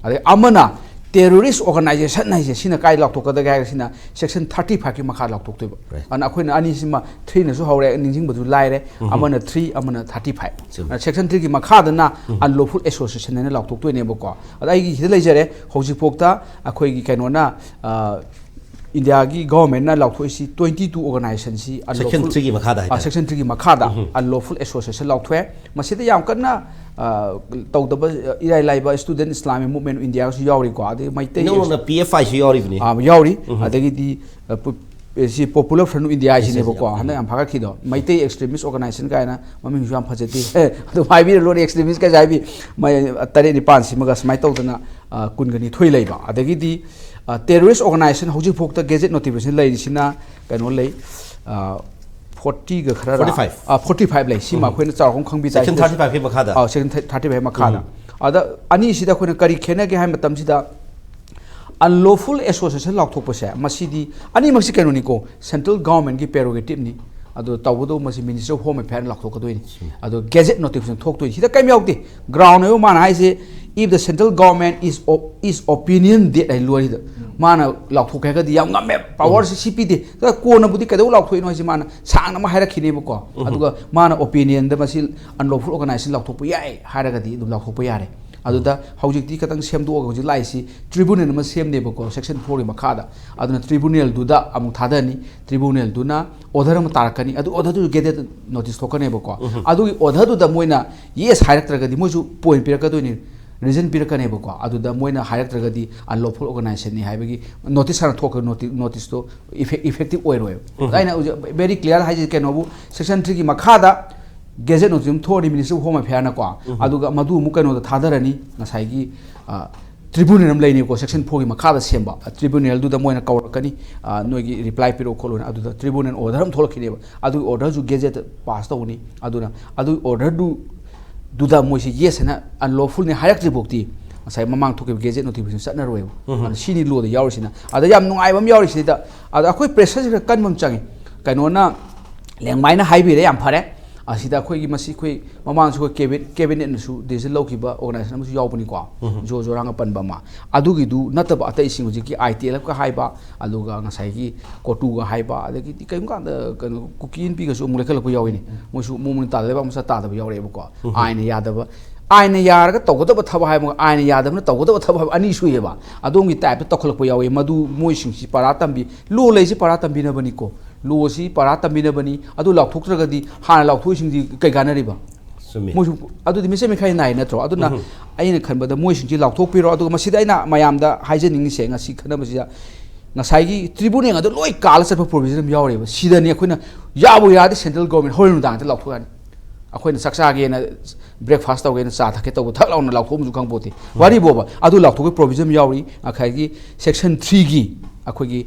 ꯑꯗꯩ ꯑꯃꯅ terrorist organization ꯍꯥꯏꯁꯦ, ꯁꯤꯅ ꯀꯥꯏ ꯂꯥꯎꯊꯣꯛꯀꯗꯒꯦ ꯍꯥꯏꯔꯒ ꯁꯤꯅ section thirty five ꯀꯤ ꯃꯈꯥ ꯂꯥꯎꯊꯣꯛꯇꯣꯏꯕ꯫ Right. ꯑꯗꯨꯅ ꯑꯩꯈꯣꯏꯅ ꯑꯅꯤꯁꯤꯃ three ꯅꯁꯨ ꯍꯧꯔꯦ, ꯅꯤꯡꯁꯤꯡꯕꯗꯨ ꯂꯥꯏꯔꯦ, ꯑꯃꯅ three, ꯑꯃꯅ thirty five꯫ ꯆꯨꯝꯃꯤ. Section three ꯒꯤ ꯃꯈꯥꯗꯅ unlawful association ꯍꯥꯏꯅ ꯂꯥꯎꯊꯣꯛꯇꯣꯏꯅꯦꯕꯀꯣ꯫ ꯑꯗ ꯑꯩꯒꯤ ꯁꯤꯗ ꯂꯩꯖꯔꯦ, ꯍꯧꯖꯤꯛꯐꯥꯎꯗ ꯑꯩꯈꯣꯏꯒꯤ ꯀꯩꯅꯣꯅ, ꯑ, ꯏꯟꯗꯤꯌꯥꯒꯤ ꯒꯣꯚꯔꯟꯃꯦꯟꯠꯅ ꯂꯥꯎꯊꯣꯛꯏꯁꯤ twenty two organizationꯁꯤ Section threeꯒꯤ ꯃꯈꯥꯗ ꯍꯥꯏꯇꯥꯔꯦ꯫ Section threeꯒꯤ ꯃꯈꯥꯗ unlawful association ꯂꯥꯎꯊꯣꯛꯑꯦ꯫ ꯃꯁꯤꯗ ꯌꯥꯝ ꯀꯟꯅ ꯑ, ꯇꯧꯗꯕ, ꯑ, ꯏꯔꯥꯏ ꯂꯥꯏꯕ Student Islamic Movement of Indiaꯁꯨ ꯌꯥꯎꯔꯤꯀꯣ, ꯑꯗꯩ ꯃꯩꯇꯩ ꯅꯧꯅ P F Iꯁꯨ ꯌꯥꯎꯔꯤꯕꯅꯤ꯫ ꯑ, ꯌꯥꯎꯔꯤ꯫ ꯑꯗꯒꯤꯗꯤ ꯑ, ꯄꯨ- ꯑꯦ, ꯁꯤ Popular Front of India ꯍꯥꯏꯁꯤꯅꯦꯕꯀꯣ, ꯍꯟꯗꯛ ꯌꯥꯝ ꯐꯒꯠꯈꯤꯗꯣ, ꯃꯩꯇꯩ extremist organization ꯀꯥꯏꯅ ꯃꯃꯤꯡꯁꯨ ꯌꯥꯝ ꯐꯖꯗꯦ꯫ ꯑꯦ, ꯑꯗꯨꯝ ꯍꯥꯏꯕꯤꯔ ꯂꯣꯏꯔꯦ, extremist ꯀꯥꯏꯁꯦ ꯍꯥꯏꯕꯤ ꯃꯩ ꯇꯔꯦꯠ ꯅꯤꯄꯥꯟ ꯁꯤꯃꯒ ꯁꯨꯃꯥꯏꯅ ꯇꯧꯗꯅ ꯑ, ꯀꯨꯟꯒ ꯅꯤꯊꯣꯏ ꯂꯩꯕ꯫ ꯑꯗꯒꯤꯗꯤ ꯑ, terrorist organization ꯍꯧꯖꯤꯛ ꯐꯥꯎꯗ gazette notification ꯂꯩꯔꯤꯁꯤꯅ ꯀꯩꯅꯣ ꯂꯩ, ꯑ, fortyꯒ ꯈꯔ Forty five꯫ ꯑ, forty five ꯂꯩ꯫ ꯁꯤꯃ ꯑꯩꯈꯣꯏꯅ ꯆꯥꯎꯔꯥꯛꯄ ꯈꯪꯕꯤ ꯇꯥꯏ꯫ Section thirty fiveꯀꯤ ꯃꯈꯥꯗ꯫ ꯑ, Section thirty five ꯃꯈꯥꯗ꯫ ꯑꯗ ꯑꯅꯤꯁꯤꯗ ꯑꯩꯈꯣꯏꯅ ꯀꯔꯤ ꯈꯦꯠꯅꯒꯦ ꯍꯥꯏꯕ ꯃꯇꯝꯁꯤꯗ, unlawful association ꯂꯥꯎꯊꯣꯛꯄꯁꯦ, ꯃꯁꯤꯗꯤ ꯑꯅꯤꯃꯛꯁꯤ ꯀꯩꯅꯣꯅꯤꯀꯣ, central governmentꯀꯤ prerogativeꯅꯤ꯫ ꯑꯗꯣ ꯇꯧꯕꯇꯕꯨ ꯃꯁꯤ Ministry of Home Affairꯅ ꯂꯥꯎꯊꯣꯛꯀꯗꯣꯏꯅꯤ꯫ ꯑꯗꯣ gazette notification ꯊꯣꯛꯇꯣꯏꯅꯤ꯫ ꯁꯤꯗ ꯀꯔꯤꯝ ꯌꯥꯎꯗꯦ꯫ Ground ꯑꯣꯏꯕ ꯃꯥꯅ ꯍꯥꯏꯁꯦ, "If the central government is op- is opinion that" ꯍꯥꯏ ꯂꯣꯏꯔꯤꯗ꯫ ꯃꯥꯅ ꯂꯥꯎꯊꯣꯛꯀꯦ ꯍꯥꯏꯔꯒꯗꯤ ꯌꯥꯝ ꯉꯝꯃꯦ, powerꯁꯤ ꯁꯤ ꯄꯤꯗꯦ꯫ ꯑꯗ ꯀꯣꯟꯅꯕꯨꯗꯤ ꯀꯩꯗꯧ ꯂꯥꯎꯊꯣꯛꯏꯅꯣ ꯍꯥꯏꯁꯦ ꯃꯥꯅ ꯁꯥꯡꯅ ꯑꯃ ꯍꯥꯏꯔꯛꯈꯤꯅꯦꯕꯀꯣ꯫ ꯑꯗꯨꯒ ꯃꯥꯅ opinionꯗ ꯃꯁꯤ unlawful organization ꯂꯥꯎꯊꯣꯛꯄ ꯌꯥꯏ ꯍꯥꯏꯔꯒꯗꯤ ꯑꯗꯨꯝ ꯂꯥꯎꯊꯣꯛꯄ ꯌꯥꯔꯦ꯫ ꯑꯗꯨꯗ ꯍꯧꯖꯤꯛꯇꯤ ꯈꯤꯇꯪ ꯁꯦꯝꯗꯣꯛꯑꯒ ꯍꯧꯖꯤꯛ ꯂꯥꯛꯏꯁꯤ tribunal ꯑꯃ ꯁꯦꯝꯅꯦꯕꯀꯣ, Section fourꯒꯤ ꯃꯈꯥꯗ꯫ ꯑꯗꯨꯅ tribunalꯗꯨꯗ ꯑꯃꯨꯛ ꯊꯥꯗꯅꯤ, tribunalꯗꯨꯅ order ꯑꯃ ꯇꯥꯔꯛꯀꯅꯤ, ꯑꯗꯨ orderꯗꯨꯁꯨ gazette notice ꯊꯣꯛꯀꯅꯦꯕꯀꯣ꯫ ꯑꯗꯨꯒꯤ orderꯗꯨꯗ ꯃꯣꯏꯅ yes ꯍꯥꯏꯔꯛꯇ꯭ꯔꯒꯗꯤ ꯃꯣꯏꯁꯨ point ꯄꯤꯔꯛꯀꯗꯣꯏꯅꯤ, reason ꯄꯤꯔꯛꯀꯅꯦꯕꯀꯣ꯫ ꯑꯗꯨꯗ ꯃꯣꯏꯅ ꯍꯥꯏꯔꯛꯇ꯭ꯔꯒꯗꯤ unlawful organizationꯅꯤ ꯍꯥꯏꯕꯒꯤ notice ꯍꯥꯟꯅ ꯊꯣꯛꯈ꯭ꯔ notice noticeꯇꯣ effect- effective ꯑꯣꯏꯔꯣꯏꯕ꯫ ꯑꯩꯅ ꯍꯧꯖꯤꯛ very clear ꯍꯥꯏꯁꯦ ꯀꯩꯅꯣꯕꯨ, Section threeꯒꯤ ꯃꯈꯥꯗ gazette notice ꯑꯃ ꯊꯣꯛꯑꯅꯤ Ministry of Home Affairꯅꯀꯣ꯫ ꯑꯗꯨꯒ ꯃꯗꯨ ꯑꯃꯨꯛ ꯀꯩꯅꯣꯗ ꯊꯥꯗꯔꯅꯤ, ꯉꯁꯥꯏꯒꯤ ꯑ, tribunal ꯑꯃ ꯂꯩꯅꯤꯀꯣ, Section fourꯒꯤ ꯃꯈꯥꯗ ꯁꯦꯝꯕ꯫ ꯑ, tribunalꯗꯨꯗ ꯃꯣꯏꯅ ꯀꯧꯔꯛꯀꯅꯤ, ꯑ, "ꯅꯣꯏꯒꯤ reply ꯄꯤꯔꯛꯑꯣ" ꯈꯣꯠꯂꯣꯅ꯫ ꯑꯗꯨꯗ tribunal order ꯑꯃ ꯊꯣꯛꯂꯛꯈꯤꯅꯦꯕ꯫ ꯑꯗꯨꯒꯤ orderꯁꯨ gazette pass ꯇꯧꯅꯤ꯫ ꯑꯗꯨꯅ ꯑꯗꯨꯒꯤ orderꯗꯨ- ꯗꯨꯗ ꯃꯣꯏꯁꯤ yes ꯍꯥꯏꯅ unlawfulꯅꯤ ꯍꯥꯏꯔꯛꯇ꯭ꯔꯤꯐꯥꯎꯗꯤ ꯉꯁꯥꯏ ꯃꯃꯥꯡ ꯊꯣꯛꯈꯤꯕ gazette notification ꯆꯠꯅꯔꯣꯏꯕ꯫ ꯑꯗꯨꯅ ꯁꯤꯅꯤ lawꯗ ꯌꯥꯎꯔꯤꯁꯤꯅ꯫ ꯑꯗ ꯌꯥꯝ ꯅꯨꯡꯉꯥꯏꯕ ꯑꯃ ꯌꯥꯎꯔꯤꯁꯤꯗ, ꯑꯗ ꯑꯩꯈꯣꯏ pressureꯁꯤ ꯈꯔ ꯀꯟꯕ ꯑꯃ ꯆꯪꯉꯤ꯫ ꯀꯩꯅꯣꯅ, ꯂꯦꯡꯃꯥꯏꯅ ꯍꯥꯏꯕꯤꯔꯦ, ꯌꯥꯝ ꯐꯔꯦ꯫ ꯑꯁꯤꯗ ꯑꯩꯈꯣꯏꯒꯤ ꯃꯁꯤ ꯑꯩꯈꯣꯏ ꯃꯃꯥꯡꯁꯨ ꯑꯩꯈꯣꯏ cabinet- cabinetꯅꯁꯨ decision ꯂꯧꯈꯤꯕ organization ꯑꯃꯁꯨ ꯌꯥꯎꯕꯅꯤꯀꯣ, ꯖꯣ ꯖꯣꯔꯥꯡ ꯑꯄꯟꯕ ꯑꯃ꯫ ꯑꯗꯨꯒꯤꯗꯨ ꯅꯠꯇꯕ ꯑꯇꯩꯁꯤꯡ ꯍꯧꯖꯤꯛꯀꯤ ITLFꯀ ꯍꯥꯏꯕ, ꯑꯗꯨꯒ ꯉꯁꯥꯏꯒꯤ COTUꯒ ꯍꯥꯏꯕ, ꯑꯗꯒꯤꯗꯤ ꯀꯔꯤꯒꯨꯝꯕ ꯀꯥꯟꯗ ꯀꯩꯅꯣ ꯀꯨꯀꯤ ꯏꯟꯄꯤꯒꯁꯨ ꯑꯃꯨꯛ ꯂꯩꯈꯠꯂꯛꯄ ꯌꯥꯎꯏꯅꯦ꯫ ꯃꯣꯏꯁꯨ ꯃꯑꯣꯡ ꯃꯔꯤꯟ ꯇꯥꯗ ꯂꯩꯕꯥꯛ ꯃꯆꯥ ꯇꯥꯗꯕ ꯌꯥꯎꯔꯛꯑꯦꯕꯀꯣ, ꯑꯥꯏꯟꯅ ꯌꯥꯗꯕ꯫ ꯑꯥꯏꯟꯅ ꯌꯥꯔꯒ ꯇꯧꯒꯗꯕ ꯊꯕꯛ ꯍꯥꯏꯕ ꯑꯃꯒ ꯑꯥꯏꯟꯅ ꯌꯥꯗꯕꯅ ꯇꯧꯒꯗꯕ ꯊꯕꯛ ꯍꯥꯏꯕ ꯑꯅꯤ ꯁꯨꯏꯌꯦꯕ꯫ ꯑꯗꯣꯝꯒꯤ ꯇꯥꯏꯞꯇ ꯇꯧꯈꯠꯂꯛꯄ ꯌꯥꯎꯏ꯫ ꯃꯗꯨ ꯃꯣꯏꯁꯤꯡꯁꯤ ꯄꯔꯥ ꯇꯝꯕꯤ, ꯂꯣ ꯂꯩꯁꯤ ꯄꯔꯥ ꯇꯝꯕꯤꯅꯕꯅꯤꯀꯣ꯫ ꯂꯣꯁꯤ ꯄꯔꯥ ꯇꯝꯕꯤꯅꯕꯅꯤ꯫ ꯑꯗꯨ ꯂꯥꯎꯊꯣꯛꯇ꯭ꯔꯒꯗꯤ ꯍꯥꯟꯅ ꯂꯥꯎꯊꯣꯛꯏꯁꯤꯡꯗꯤ ꯀꯩ ꯀꯥꯟꯅꯔꯤꯕ? ꯆꯨꯝꯃꯤ꯫ ꯃꯣꯏꯁꯨ ꯑꯗꯨꯗꯤ ꯃꯤꯆꯪ ꯃꯤꯈꯥꯏ ꯅꯥꯏ ꯅꯠꯇ꯭ꯔꯣ? ꯑꯗꯨꯅ ꯎꯝ꯫ ꯑꯩꯅ ꯈꯟꯕꯗ ꯃꯣꯏꯁꯤꯡꯁꯤ ꯂꯥꯎꯊꯣꯛꯄꯤꯔꯣ꯫ ꯑꯗꯨꯒ ꯃꯁꯤꯗ ꯑꯩꯅ ꯃꯌꯥꯝꯗ ꯍꯥꯏꯖꯅꯤꯡꯉꯤꯁꯦ, ꯉꯁꯤ ꯈꯟꯅꯕꯁꯤꯗ ꯉꯁꯥꯏꯒꯤ ꯇ꯭ꯔꯤꯕꯨꯅꯦꯜ ꯑꯗꯨ ꯂꯣꯏ ꯀꯥꯜꯂ ꯆꯠꯄ ꯄ꯭ꯔꯣꯕꯤꯖꯟ ꯑꯃ ꯌꯥꯎꯔꯤꯕ꯫ ꯁꯤꯗꯅꯤ ꯑꯩꯈꯣꯏꯅ ꯌꯥꯕꯨ ꯌꯥꯔꯗꯤ ꯁꯦꯟꯇ꯭ꯔꯦꯜ ꯒꯣꯔꯃꯦꯟ ꯍꯣꯔꯦꯟ ꯅꯨꯡꯗꯥꯡꯗ ꯂꯥꯎꯊꯣꯛ ꯌꯥꯅꯤ꯫ ꯑꯩꯈꯣꯏꯅ ꯆꯥꯛ ꯆꯥꯒꯦꯅ, ꯕ꯭ꯔꯦꯛꯐꯥꯁ ꯇꯧꯒꯦꯅ ꯆꯥ ꯊꯛꯀꯦ ꯇꯧꯕ ꯊꯛ ꯂꯥꯎꯅ ꯂꯥꯎꯊꯣꯛꯑꯝꯁꯨ ꯈꯪꯄꯣꯠꯇꯦ꯫ ꯋꯥꯔꯤꯕꯣꯕ ꯑꯗꯨ ꯂꯥꯎꯊꯣꯛꯄꯒꯤ ꯄ꯭ꯔꯣꯕꯤꯖꯟ ꯑꯃ ꯌꯥꯎꯔꯤ꯫ ꯉꯁꯥꯏꯒꯤ ꯁꯦꯛꯁꯟ ꯊ꯭ꯔꯤꯒꯤ ꯑꯩꯈꯣꯏꯒꯤ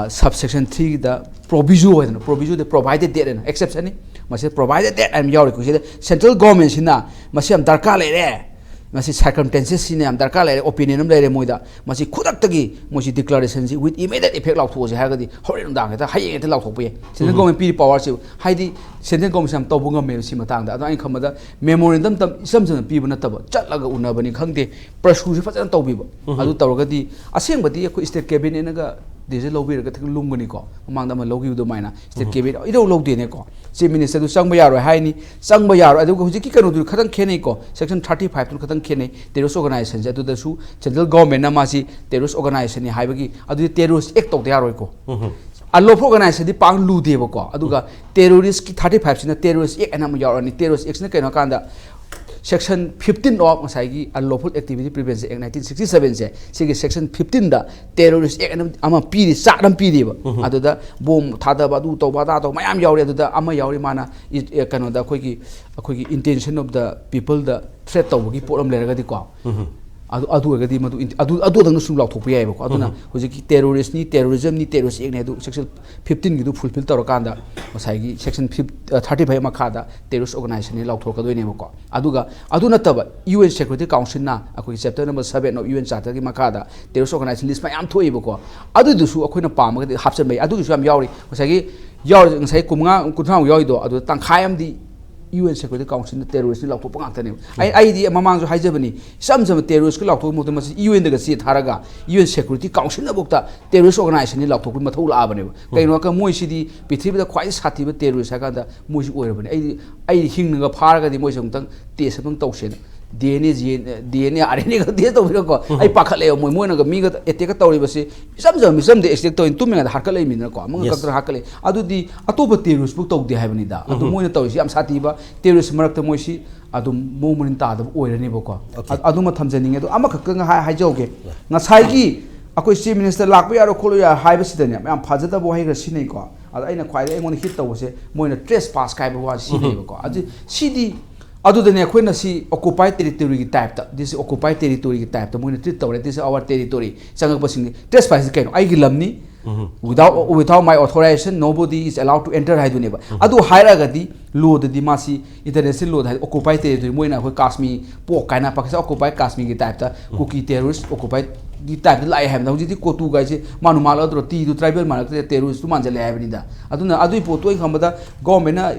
ꯁꯕ ꯁꯦꯛꯁꯟ ꯊ꯭ꯔꯤꯗ ꯄ꯭ꯔꯣꯕꯤꯖꯣ ꯍꯥꯏꯗꯅ, ꯄ꯭ꯔꯣꯕꯤꯖꯣꯗ ꯄ꯭ꯔꯣꯚꯥꯏꯗꯦꯠ ꯗꯦꯠ ꯍꯥꯏꯅ, ꯑꯦꯛꯁꯦꯞꯁꯟꯅꯤ꯫ ꯃꯁꯤ ꯄ꯭ꯔꯣꯚꯥꯏꯗꯦꯠ ꯗꯦꯠ ꯍꯥꯏꯅ ꯌꯥꯎꯔꯤ꯫ ꯑꯩꯈꯣꯏ ꯁꯤꯗ ꯁꯦꯟꯇ꯭ꯔꯦꯜ ꯒꯣꯔꯃꯦꯟꯁꯤꯅ ꯃꯁꯤ ꯌꯥꯝ ꯗꯔꯀꯥꯔ ꯂꯩꯔꯦ, ꯃꯁꯤ ꯁꯥꯔꯀꯝꯁꯇꯦꯟꯁꯦꯁꯁꯤꯅ ꯌꯥꯝ ꯗꯔꯀꯥꯔ ꯂꯩꯔꯦ, ꯑꯣꯄꯤꯅꯤꯌꯟ ꯑꯃ ꯂꯩꯔꯦ ꯃꯣꯏꯗ, ꯃꯁꯤ ꯈꯨꯗꯛꯇꯒꯤ ꯃꯣꯏꯁꯤ ꯗꯤꯀ꯭ꯂꯥꯔꯦꯁꯟꯁꯤ with immediate effect ꯂꯥꯎꯊꯣꯛꯑꯁꯦ ꯍꯥꯏꯔꯒꯗꯤ ꯍꯣꯔꯦꯟ ꯅꯨꯡꯗꯥꯡ ꯍꯦꯛꯇ, ꯍꯌꯦꯡ ꯍꯦꯛꯇ ꯂꯥꯎꯊꯣꯛꯄ ꯌꯥꯏ꯫ ꯁꯦꯟꯇ꯭ꯔꯦꯜ ꯒꯣꯔꯃꯦꯟ ꯄꯤꯔꯤ ꯄꯋꯥꯔꯁꯤ, ꯍꯥꯏꯗꯤ ꯁꯦꯟꯇ꯭ꯔꯦꯜ ꯒꯣꯔꯃꯦꯟꯁꯤ ꯌꯥꯝ ꯇꯧꯕ ꯉꯝꯃꯦꯕ ꯁꯤ ꯃꯇꯥꯡꯗ꯫ ꯑꯗꯣ ꯑꯩꯅ ꯈꯟꯕꯗ ꯃꯦꯃꯣꯔꯦꯟꯗꯝ ꯏꯆꯝ ꯆꯝꯅ ꯄꯤꯕ ꯅꯠꯇꯕ, ꯆꯠꯂꯒ ꯎꯅꯕꯅꯤ ꯈꯪꯗꯦ, ꯄ꯭ꯔꯁꯨꯁꯤ ꯐꯖꯅ ꯇꯧꯕꯤꯕ꯫ ꯑꯗꯨ ꯇꯧꯔꯒꯗꯤ ꯑꯁꯦꯡꯕꯗꯤ ꯑꯩꯈꯣꯏ ꯁ꯭ꯇꯦꯠ ꯀꯦꯕꯤꯅꯦꯠꯅꯒ ꯗꯤꯁꯤꯖꯟ ꯂꯧꯕꯤꯔꯒ ꯈꯤꯇꯪ ꯂꯨꯝꯒꯅꯤꯀꯣ꯫ ꯃꯃꯥꯡꯗ ꯑꯃ ꯂꯧꯈꯤꯕ ꯑꯗꯨꯃꯥꯏꯅ ꯁ꯭ꯇꯦꯠ ꯀꯦꯕꯤꯅꯦꯠ ꯏꯔꯧ ꯂꯧꯗꯦꯅꯦꯀꯣ꯫ ꯆꯤꯐ ꯃꯤꯅꯤꯁꯇꯔꯗꯨ ꯆꯪꯕ ꯌꯥꯔꯣꯏ ꯍꯥꯏꯅꯤ, ꯆꯪꯕ ꯌꯥꯔꯣꯏ꯫ ꯑꯗꯨꯒ ꯍꯧꯖꯤꯛꯀꯤ ꯀꯩꯅꯣꯗꯨ ꯈꯤꯇꯪ ꯈꯦꯠꯅꯩꯀꯣ, ꯁꯦꯛꯁꯟ ꯊꯥꯔꯇꯤ ꯐꯥꯏꯚꯇꯨ ꯈꯤꯇꯪ ꯈꯦꯠꯅꯩ꯫ ꯇꯦꯔꯣꯔꯤꯁ ꯑꯣꯔꯒꯅꯥꯏꯖꯦꯁꯟꯁꯦ ꯑꯗꯨꯗꯁꯨ ꯁꯦꯟꯇ꯭ꯔꯦꯜ ꯒꯣꯔꯃꯦꯟꯅ ꯃꯥꯁꯤ ꯇꯦꯔꯣꯔꯤꯁ ꯑꯣꯔꯒꯅꯥꯏꯖꯦꯁꯟꯅꯤ ꯍꯥꯏꯕꯒꯤ, ꯑꯗꯨꯗꯤ ꯇꯦꯔꯣꯔꯤꯁ ꯑꯦꯛ ꯇꯧꯗ ꯌꯥꯔꯣꯏꯀꯣ꯫ ꯑꯟꯂꯣꯐꯨꯜ ꯑꯣꯔꯒꯅꯥꯏꯖꯦꯁꯟꯗꯤ ꯄꯥꯛ ꯂꯨꯗꯦꯕꯀꯣ꯫ ꯑꯗꯨꯒ ꯇꯦꯔꯣꯔꯤꯁꯀꯤ ꯊꯥꯔꯇꯤ ꯐꯥꯏꯚꯁꯤꯅ ꯇꯦꯔꯣꯔꯤꯁ ꯑꯦꯛ ꯍꯥꯏꯅ ꯑꯃ ꯌꯥꯎꯔꯛꯑꯅꯤ꯫ ꯇꯦꯔꯣꯔꯤꯁ ꯑꯦꯛꯁꯤꯅ ꯀꯩꯅꯣ ꯍꯥꯏ ꯀꯥꯟꯗ ꯁꯦꯛꯁꯟ ꯐꯤꯐꯇꯤꯟ ꯑꯣꯐ ꯉꯁꯥꯏꯒꯤ ꯑꯟꯂꯣꯐꯨꯜ ꯑꯦꯛꯇꯤꯚꯤꯇꯤ ꯄ꯭ꯔꯤꯚꯦꯟꯁꯟ ꯑꯦꯛ ꯅꯥꯏꯟꯇꯤꯟ ꯁꯤꯛꯁꯇꯤ ꯁꯕꯦꯟꯁꯦ, ꯁꯤꯒꯤ ꯁꯦꯛꯁꯟ ꯐꯤꯐꯇꯤꯟꯗ ꯇꯦꯔꯣꯔꯤꯁ ꯑꯦꯛ ꯑꯃ ꯄꯤꯔꯤ, ꯆꯥꯔꯠ ꯑꯃ ꯄꯤꯔꯤꯕ꯫ ꯑꯗꯨꯗ ꯕꯣꯝ ꯊꯥꯗꯕ, ꯑꯗꯨ ꯇꯧꯕ, ꯑꯗꯥ ꯇꯧꯕ ꯃꯌꯥꯝ ꯌꯥꯎꯔꯤ꯫ ꯑꯗꯨꯗ ꯑꯃ ꯌꯥꯎꯔꯤ, ꯃꯥꯅ ꯏ-, ꯑꯦ, ꯀꯩꯅꯣꯗ ꯑꯩꯈꯣꯏꯒꯤ, ꯑꯩꯈꯣꯏꯒꯤ intention of the peopleꯗ threat ꯇꯧꯕꯒꯤ ꯄꯣꯠ ꯑꯃ ꯂꯩꯔꯒꯗꯤꯀꯣ, ꯑꯗꯨ, ꯑꯗꯨ ꯑꯣꯏꯔꯒꯗꯤ ꯃꯗꯨ ꯏꯟ-, ꯑꯗꯨ, ꯑꯗꯨꯗꯪꯅ ꯁꯨꯝ ꯂꯥꯎꯊꯣꯛꯄ ꯌꯥꯏꯑꯕꯀꯣ꯫ ꯑꯗꯨꯅ ꯍꯧꯖꯤꯛꯀꯤ ꯇꯦꯔꯣꯔꯤꯁꯅꯤ, ꯇꯦꯔꯣꯔꯤꯖꯝꯅꯤ, ꯇꯦꯔꯣꯔꯤꯁ ꯑꯦꯛꯅꯤ, ꯑꯗꯨ ꯁꯦꯛꯁꯟ ꯐꯤꯐꯇꯤꯟꯒꯤꯗꯨ ꯐꯨꯜꯐꯤꯜ ꯇꯧꯔꯀꯥꯟꯗ ꯉꯁꯥꯏꯒꯤ ꯁꯦꯛꯁꯟ ꯐꯤꯐ-, ꯑ, ꯊꯥꯔꯇꯤ ꯐꯥꯏꯚ ꯃꯈꯥꯗ ꯇꯦꯔꯣꯔꯤꯁ ꯑꯣꯔꯒꯅꯥꯏꯖꯦꯁꯟꯅꯤ ꯂꯥꯎꯊꯣꯔꯛꯀꯗꯣꯏꯅꯦꯕꯀꯣ꯫ ꯑꯗꯨꯒ ꯑꯗꯨ ꯅꯠꯇꯕ ꯌꯨ ꯑꯦꯟ ꯁꯦꯀ꯭ꯌꯨꯔꯤꯇꯤ ꯀꯥꯎꯟꯁꯤꯜꯅ ꯑꯩꯈꯣꯏꯒꯤ chapter number seven of U N ꯆꯥꯔꯇꯔꯒꯤ ꯃꯈꯥꯗ ꯇꯦꯔꯣꯔꯤꯁ ꯑꯣꯔꯒꯅꯥꯏꯖꯦꯁꯟ ꯂꯤꯁ ꯃꯌꯥꯝ ꯊꯣꯛꯏꯕꯀꯣ꯫ ꯑꯗꯨꯗꯨꯁꯨ ꯑꯩꯈꯣꯏꯅ ꯄꯥꯝꯃꯒꯗꯤ ꯍꯥꯞꯆꯤꯟꯕ ꯌꯥꯏ꯫ ꯑꯗꯨꯒꯤꯁꯨ ꯌꯥꯝ ꯌꯥꯎꯔꯤ꯫ ꯉꯁꯥꯏꯒꯤ ꯌꯥꯎꯔꯤ, ꯉꯁꯥꯏ ꯀꯨꯟꯃꯉꯥ, ꯀꯨꯟꯊ꯭ꯔꯥꯃꯨꯛ ꯌꯥꯎꯔꯤꯗꯣ, ꯑꯗꯨꯗ ꯇꯪꯈꯥꯏ ꯑꯃꯗꯤ UN Security Councilꯅ terroristꯅꯤ ꯂꯥꯎꯊꯣꯛꯄ ꯉꯥꯛꯇꯅꯦꯕ꯫ ꯑꯩ ꯑꯩꯗꯤ ꯃꯃꯥꯡꯁꯨ ꯍꯥꯏꯖꯕꯅꯤ, ꯏꯆꯝ ꯆꯝꯕ terroristꯀꯤ ꯂꯥꯎꯊꯣꯛꯄ ꯃꯍꯨꯠꯇ ꯃꯁꯤ UNꯗꯒ ꯆꯦ ꯊꯥꯔꯒ UN Security Councilꯅꯐꯥꯎꯗ terrorist organizationꯅꯤ ꯂꯥꯎꯊꯣꯛꯄꯒꯤ ꯃꯊꯧ ꯂꯥꯛꯑꯕꯅꯦꯕ꯫ ꯀꯩꯅꯣ ꯍꯥꯏꯔꯀꯥꯟꯗ ꯃꯣꯏꯁꯤꯗꯤ ꯄ꯭ꯔꯤꯊꯤꯕꯤꯗ ꯈ꯭ꯋꯥꯏꯗꯒꯤ ꯁꯥꯊꯤꯕ terrorist ꯍꯥꯏ ꯀꯥꯟꯗ ꯃꯣꯏꯁꯤ ꯑꯣꯏꯔꯕꯅꯤ꯫ ꯑꯩꯗꯤ ꯑꯩ ꯍꯤꯡꯅꯒ ꯐꯥꯔꯒꯗꯤ ꯃꯣꯏꯁꯦ ꯑꯃꯨꯛꯇꯪ test ꯑꯃꯨꯛꯇꯪ ꯇꯧꯁꯦꯅ, DNA DNA RNA ꯈꯛ test ꯇꯧꯕꯤꯔꯒꯀꯣ꯫ ꯑꯩ ꯄꯥꯈꯠꯂꯦꯕ, ꯃꯣꯏ ꯃꯣꯏꯅꯒ ꯃꯤꯒ attackꯀ ꯇꯧꯔꯤꯕꯁꯦ ꯏꯆꯝ ꯆꯝꯕ ꯏꯆꯝꯗ attack ꯇꯧꯔꯤ, ꯇꯨꯝꯃꯤꯉꯩꯗ ꯍꯥꯠꯀꯠꯂꯛꯏ ꯃꯤꯅꯀꯣ, ꯑꯃꯒ ꯀꯛꯇꯅ ꯍꯥꯠꯀꯠꯂꯛꯏ꯫ ꯑꯗꯨꯗꯤ ꯑꯇꯣꯞꯄ terroristꯄꯨ ꯇꯧꯗꯦ ꯍꯥꯏꯕꯅꯤꯗ꯫ ꯑꯗꯨ ꯃꯣꯏꯅ ꯇꯧꯔꯤꯁꯤ ꯌꯥꯝ ꯁꯥꯊꯤꯕ terrorist ꯃꯔꯛꯇ ꯃꯣꯏꯁꯤ ꯑꯗꯨꯝ ꯃꯑꯣꯡ ꯃꯔꯤꯟ ꯇꯥꯗꯕ ꯑꯣꯏꯔꯅꯦꯕꯀꯣ꯫ ꯑ- ꯑꯗꯨꯃ ꯊꯝꯖꯅꯤꯡꯉꯦ꯫ ꯑꯗꯣ ꯑꯃꯈꯛꯇ ꯉꯥꯏ ꯍꯥꯏꯖꯍꯧꯒꯦ꯫ ꯉꯁꯥꯏꯒꯤ ꯑꯩꯈꯣꯏ Chief Minister ꯂꯥꯛꯄ ꯌꯥꯔꯣꯏ ꯈꯣꯠꯂꯣꯏ ꯌꯥꯔꯣꯏ ꯍꯥꯏꯕꯁꯤꯗꯅꯦ, ꯌꯥꯝ ꯐꯖꯗꯕ ꯋꯥꯍꯩ ꯈꯔ ꯁꯤꯖꯤꯟꯅꯩꯀꯣ꯫ ꯑꯗ ꯑꯩꯅ ꯈ꯭ꯋꯥꯏꯗꯒꯤ ꯑꯩꯉꯣꯟꯗ hit ꯇꯧꯕꯁꯦ ꯃꯣꯏꯅ trespass ꯍꯥꯏꯕ ꯋꯥꯁꯦ ꯁꯤꯖꯤꯟꯅꯩꯕꯀꯣ꯫ ꯑꯗꯨ ꯁꯤꯗꯤ ꯑꯗꯨꯗꯅꯦ ꯑꯩꯈꯣꯏꯅ ꯁꯤ occupied territoryꯒꯤ typeꯇ, this occupied territoryꯒꯤ typeꯇ ꯃꯣꯏꯅ treat ꯇꯧꯔꯦ꯫ This is our territory꯫ ꯆꯪꯉꯛꯄꯁꯤꯡꯁꯦ, trespass ꯍꯥꯏꯁꯦ ꯀꯩꯅꯣ? ꯑꯩꯒꯤ ꯂꯝꯅꯤ, without without my authorization nobody is allowed to enter ꯍꯥꯏꯗꯨꯅꯦꯕ꯫ ꯑꯗꯨ ꯍꯥꯏꯔꯛꯑꯒꯗꯤ lawꯗꯗꯤ ꯃꯥꯁꯤ international lawꯗ ꯍꯥꯏꯗꯤ occupied territory, ꯃꯣꯏꯅ ꯑꯩꯈꯣꯏ ꯀꯥꯁꯃꯤꯔ ꯄꯣꯛ ꯀꯥꯏꯅ Pakistan occupied ꯀꯥꯁꯃꯤꯔꯒꯤ typeꯇ, ꯀꯨꯀꯤ terrorist occupied ꯒꯤ typeꯇ ꯂꯥꯛꯑꯦ ꯍꯥꯏꯕꯗ ꯍꯧꯖꯤꯛꯇꯤ ꯀꯣꯇꯨ ꯀꯥꯏꯁꯦ ꯃꯥꯅꯨ ꯃꯥꯜꯂꯗ꯭ꯔꯣ? Tꯗꯨ tribal ꯃꯥꯜꯂꯛꯇ꯭ꯔꯦ, terroristꯇꯨ ꯃꯥꯟꯁꯤꯜꯂꯛꯑꯦ ꯍꯥꯏꯕꯅꯤꯗ꯫ ꯑꯗꯨꯅ ꯑꯗꯨꯒꯤ ꯄꯣꯠꯇꯣ ꯑꯩꯅ ꯈꯪꯕꯗ governmentꯅ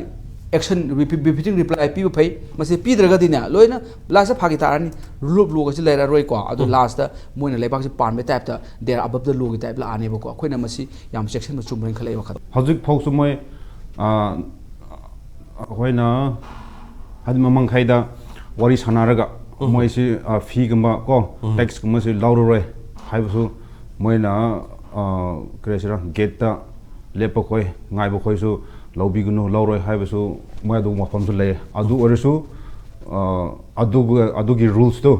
action, befitting reply ꯄꯤꯕ ꯐꯩ꯫ ꯃꯁꯤ ꯄꯤꯗ꯭ꯔꯒꯗꯤꯅꯦ, ꯂꯣꯏꯅ lastꯇ ꯐꯥꯒꯤ ꯇꯥꯔꯅꯤ, rule of lawꯒꯁꯤ ꯂꯩꯔꯔꯣꯏꯀꯣ꯫ ꯑꯗꯨ lastꯇ ꯃꯣꯏꯅ ꯂꯩꯕꯥꯛꯁꯤ ꯄꯥꯟꯕꯒꯤ typeꯇ, they are above the lawꯒꯤ type ꯂꯥꯛꯑꯅꯦꯕꯀꯣ꯫ ꯑꯩꯈꯣꯏꯅ ꯃꯁꯤ ꯌꯥꯝ ꯆꯦꯛꯁꯤꯟꯕ ꯆꯨꯝꯕ꯭ꯔꯅ ꯈꯜꯂꯦ ꯑꯩ ꯋꯥꯈꯜꯗ꯫ ꯍꯧꯖꯤꯛ ꯐꯥꯎꯁꯨ ꯃꯣꯏ, ꯑ, ꯑꯩꯈꯣꯏꯅ ꯍꯥꯏꯗꯤ ꯃꯃꯥꯡꯈꯩꯗ ꯋꯥꯔꯤ ꯁꯥꯟꯅꯔꯒ ꯃꯣꯏꯁꯤ, ꯑ, feeꯒꯨꯝꯕ ꯀꯣ, taxꯀꯨꯝꯕꯁꯤ ꯂꯧꯔꯔꯣꯏ ꯍꯥꯏꯕꯁꯨ ꯃꯣꯏꯅ, ꯑ, ꯀꯔꯤ ꯍꯥꯏꯁꯤꯔꯥ, gateꯇ ꯂꯦꯞꯄ ꯈꯣꯏ, ꯉꯥꯏꯕ ꯈꯣꯏꯁꯨ ꯂꯧꯕꯤꯒꯅꯨ, ꯂꯧꯔꯣꯏ ꯍꯥꯏꯕꯁꯨ ꯃꯣꯏ ꯑꯗꯨꯒꯨꯝꯕ ꯋꯥꯐꯝꯁꯨ ꯂꯩꯌꯦ꯫ ꯑꯗꯨ ꯑꯣꯏꯔꯁꯨ, ꯑ, ꯑꯗꯨꯒ-, ꯑꯗꯨꯒꯤ rulesꯇꯨ